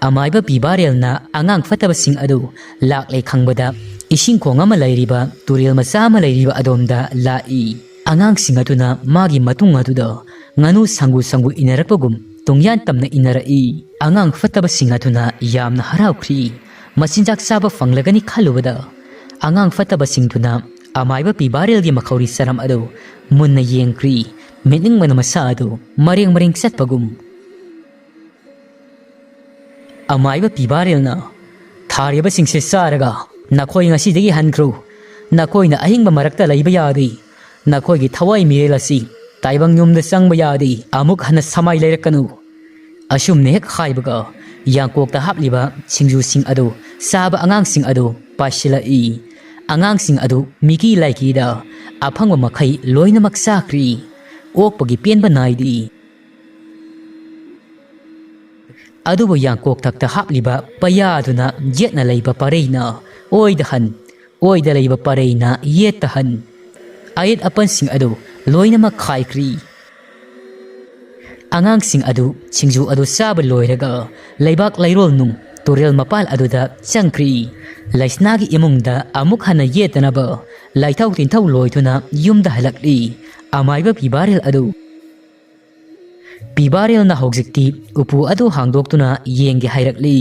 ꯑꯃꯥꯏꯕ ꯄꯤꯕꯥꯔꯦꯜꯅ ꯑꯉꯥꯡ ꯐꯠꯇꯕꯁꯤꯡ ꯑꯗꯨ ꯂꯥꯛꯂꯦ ꯈꯪꯕꯗ, ꯏꯁꯤꯡ ꯈꯣꯡ ꯑꯃ ꯂꯩꯔꯤꯕ ꯇꯨꯔꯦꯜ ꯃꯆꯥ ꯑꯃ ꯂꯩꯔꯤꯕ ꯑꯗꯣꯝꯗ ꯂꯥꯛꯏ꯫ ꯑꯉꯥꯡꯁꯤꯡ ꯑꯗꯨꯅ ꯃꯥꯒꯤ ꯃꯇꯨꯡ ꯑꯗꯨꯗ ꯉꯥꯅꯨ ꯁꯪꯒꯨ ꯁꯪꯒꯨ ꯏꯟꯅꯔꯛꯄꯒꯨꯝ ꯇꯨꯡꯌꯥꯟ ꯇꯝꯅ ꯏꯟꯅꯔꯛꯏ꯫ ꯑꯉꯥꯡ ꯐꯠꯇꯕꯁꯤꯡ ꯑꯗꯨꯅ ꯌꯥꯝꯅ ꯍꯔꯥꯎꯈ꯭ꯔꯤ꯫ ꯃꯆꯤꯟꯖꯥꯛ ꯆꯥꯕ ꯐꯪꯂꯒꯅꯤ ꯈꯜꯂꯨꯕꯗ, ꯑꯉꯥꯡ ꯐꯠꯇꯕꯁꯤꯡꯗꯨꯅ ꯑꯃꯥꯏꯕ ꯄꯤꯕꯥꯔꯦꯜꯒꯤ ꯃꯈꯧꯔꯤ ꯆꯔꯝ ꯑꯗꯨ ꯃꯨꯟꯅ ꯌꯦꯡꯈ꯭ꯔꯤ꯫ ꯃꯤꯠꯅꯤꯡꯕꯅ ꯃꯁꯥ ꯑꯗꯨ ꯃꯔꯦꯡ ꯃꯔꯦꯡ ꯆꯠꯄꯒꯨꯝ꯫ ꯑꯃꯥꯏꯕ ꯄꯤꯕꯥꯔꯦꯜꯅ, "ꯊꯥꯔꯤꯕꯁꯤꯡꯁꯦ ꯆꯥꯔꯒ ꯅꯈꯣꯏ ꯉꯁꯤꯗꯒꯤ ꯍꯟꯈ꯭ꯔꯣ꯫ ꯅꯈꯣꯏꯅ ꯑꯍꯤꯡꯕ ꯃꯔꯛꯇ ꯂꯩꯕ ꯌꯥꯗꯦ꯫ ꯅꯈꯣꯏꯒꯤ ꯊꯋꯥꯏ ꯃꯤꯔꯦꯜ ꯑꯁꯤ ꯇꯥꯏꯕꯪ ꯌꯨꯝꯗ ꯆꯪꯕ ꯌꯥꯗꯦ꯫ ꯑꯃꯨꯛ ꯍꯟꯅ ꯁꯃꯥꯏ ꯂꯩꯔꯛꯀꯅꯨ"꯫ ꯑꯁꯨꯝꯅ ꯍꯦꯛ ꯍꯥꯏꯕꯒ, ꯌꯥꯡꯀꯣꯛꯇ ꯍꯥꯞꯂꯤꯕ ꯁꯤꯡꯖꯨꯁꯤꯡ ꯑꯗꯨ ꯆꯥꯕ ꯑꯉꯥꯡꯁꯤꯡ ꯑꯗꯨ ꯄꯥꯏꯁꯤꯜꯂꯛꯏ꯫ ꯑꯉꯥꯡꯁꯤꯡ ꯑꯗꯨ ꯃꯤꯀꯤ ꯂꯥꯏꯀꯤꯗ ꯑꯐꯪꯕ ꯃꯈꯩ ꯂꯣꯏꯅꯃꯛ ꯆꯥꯈ꯭ꯔꯤ꯫ ꯑꯣꯛꯄꯒꯤ ꯄꯦꯟꯕ ꯅꯥꯏꯗꯦ꯫ ꯑꯗꯨꯕꯨ ꯌꯥꯡꯀꯣꯛꯊꯛꯇ ꯍꯥꯞꯂꯤꯕ ꯄꯩꯌꯥꯗꯨꯅ ꯌꯦꯠꯅ ꯂꯩꯕ ꯄꯔꯩꯅ ꯑꯣꯏꯗ ꯍꯟ, ꯑꯣꯏꯗ ꯂꯩꯕ ꯄꯔꯩꯅ ꯌꯦꯠꯇ ꯍꯟ꯫ ꯑꯌꯦꯠ ꯑꯄꯟꯁꯤꯡ ꯑꯗꯨ ꯂꯣꯏꯅꯃꯛ ꯈꯥꯏꯈ꯭ꯔꯤ꯫ ꯑꯉꯥꯡꯁꯤꯡ ꯑꯗꯨ ꯁꯤꯡꯖꯨ ꯑꯗꯨ ꯆꯥꯕ ꯂꯣꯏꯔꯒ ꯂꯩꯕꯥꯛ ꯂꯩꯔꯣꯜ ꯅꯨꯡ ꯇꯨꯔꯦꯜ ꯃꯄꯥꯜ ꯑꯗꯨꯗ ꯆꯪꯈ꯭ꯔꯤ꯫ ꯂꯩꯁꯅꯥꯒꯤ ꯏꯃꯨꯡꯗ ꯑꯃꯨꯛ ꯍꯟꯅ ꯌꯦꯠꯇꯅꯕ ꯂꯥꯏꯊꯧ ꯇꯤꯟꯊꯧ ꯂꯣꯏꯗꯨꯅ ꯌꯨꯝꯗ ꯍꯜꯂꯛꯂꯤ꯫ ꯑꯃꯥꯏꯕ ꯄꯤꯕꯥꯔꯦꯜ ꯑꯗꯨ ꯄꯤꯕꯥꯔꯦꯜꯅ ꯍꯧꯖꯤꯛꯇꯤ ꯎꯄꯨ ꯑꯗꯨ ꯍꯥꯡꯗꯣꯛꯇꯨꯅ ꯌꯦꯡꯒꯦ ꯍꯥꯏꯔꯛꯂꯤ꯫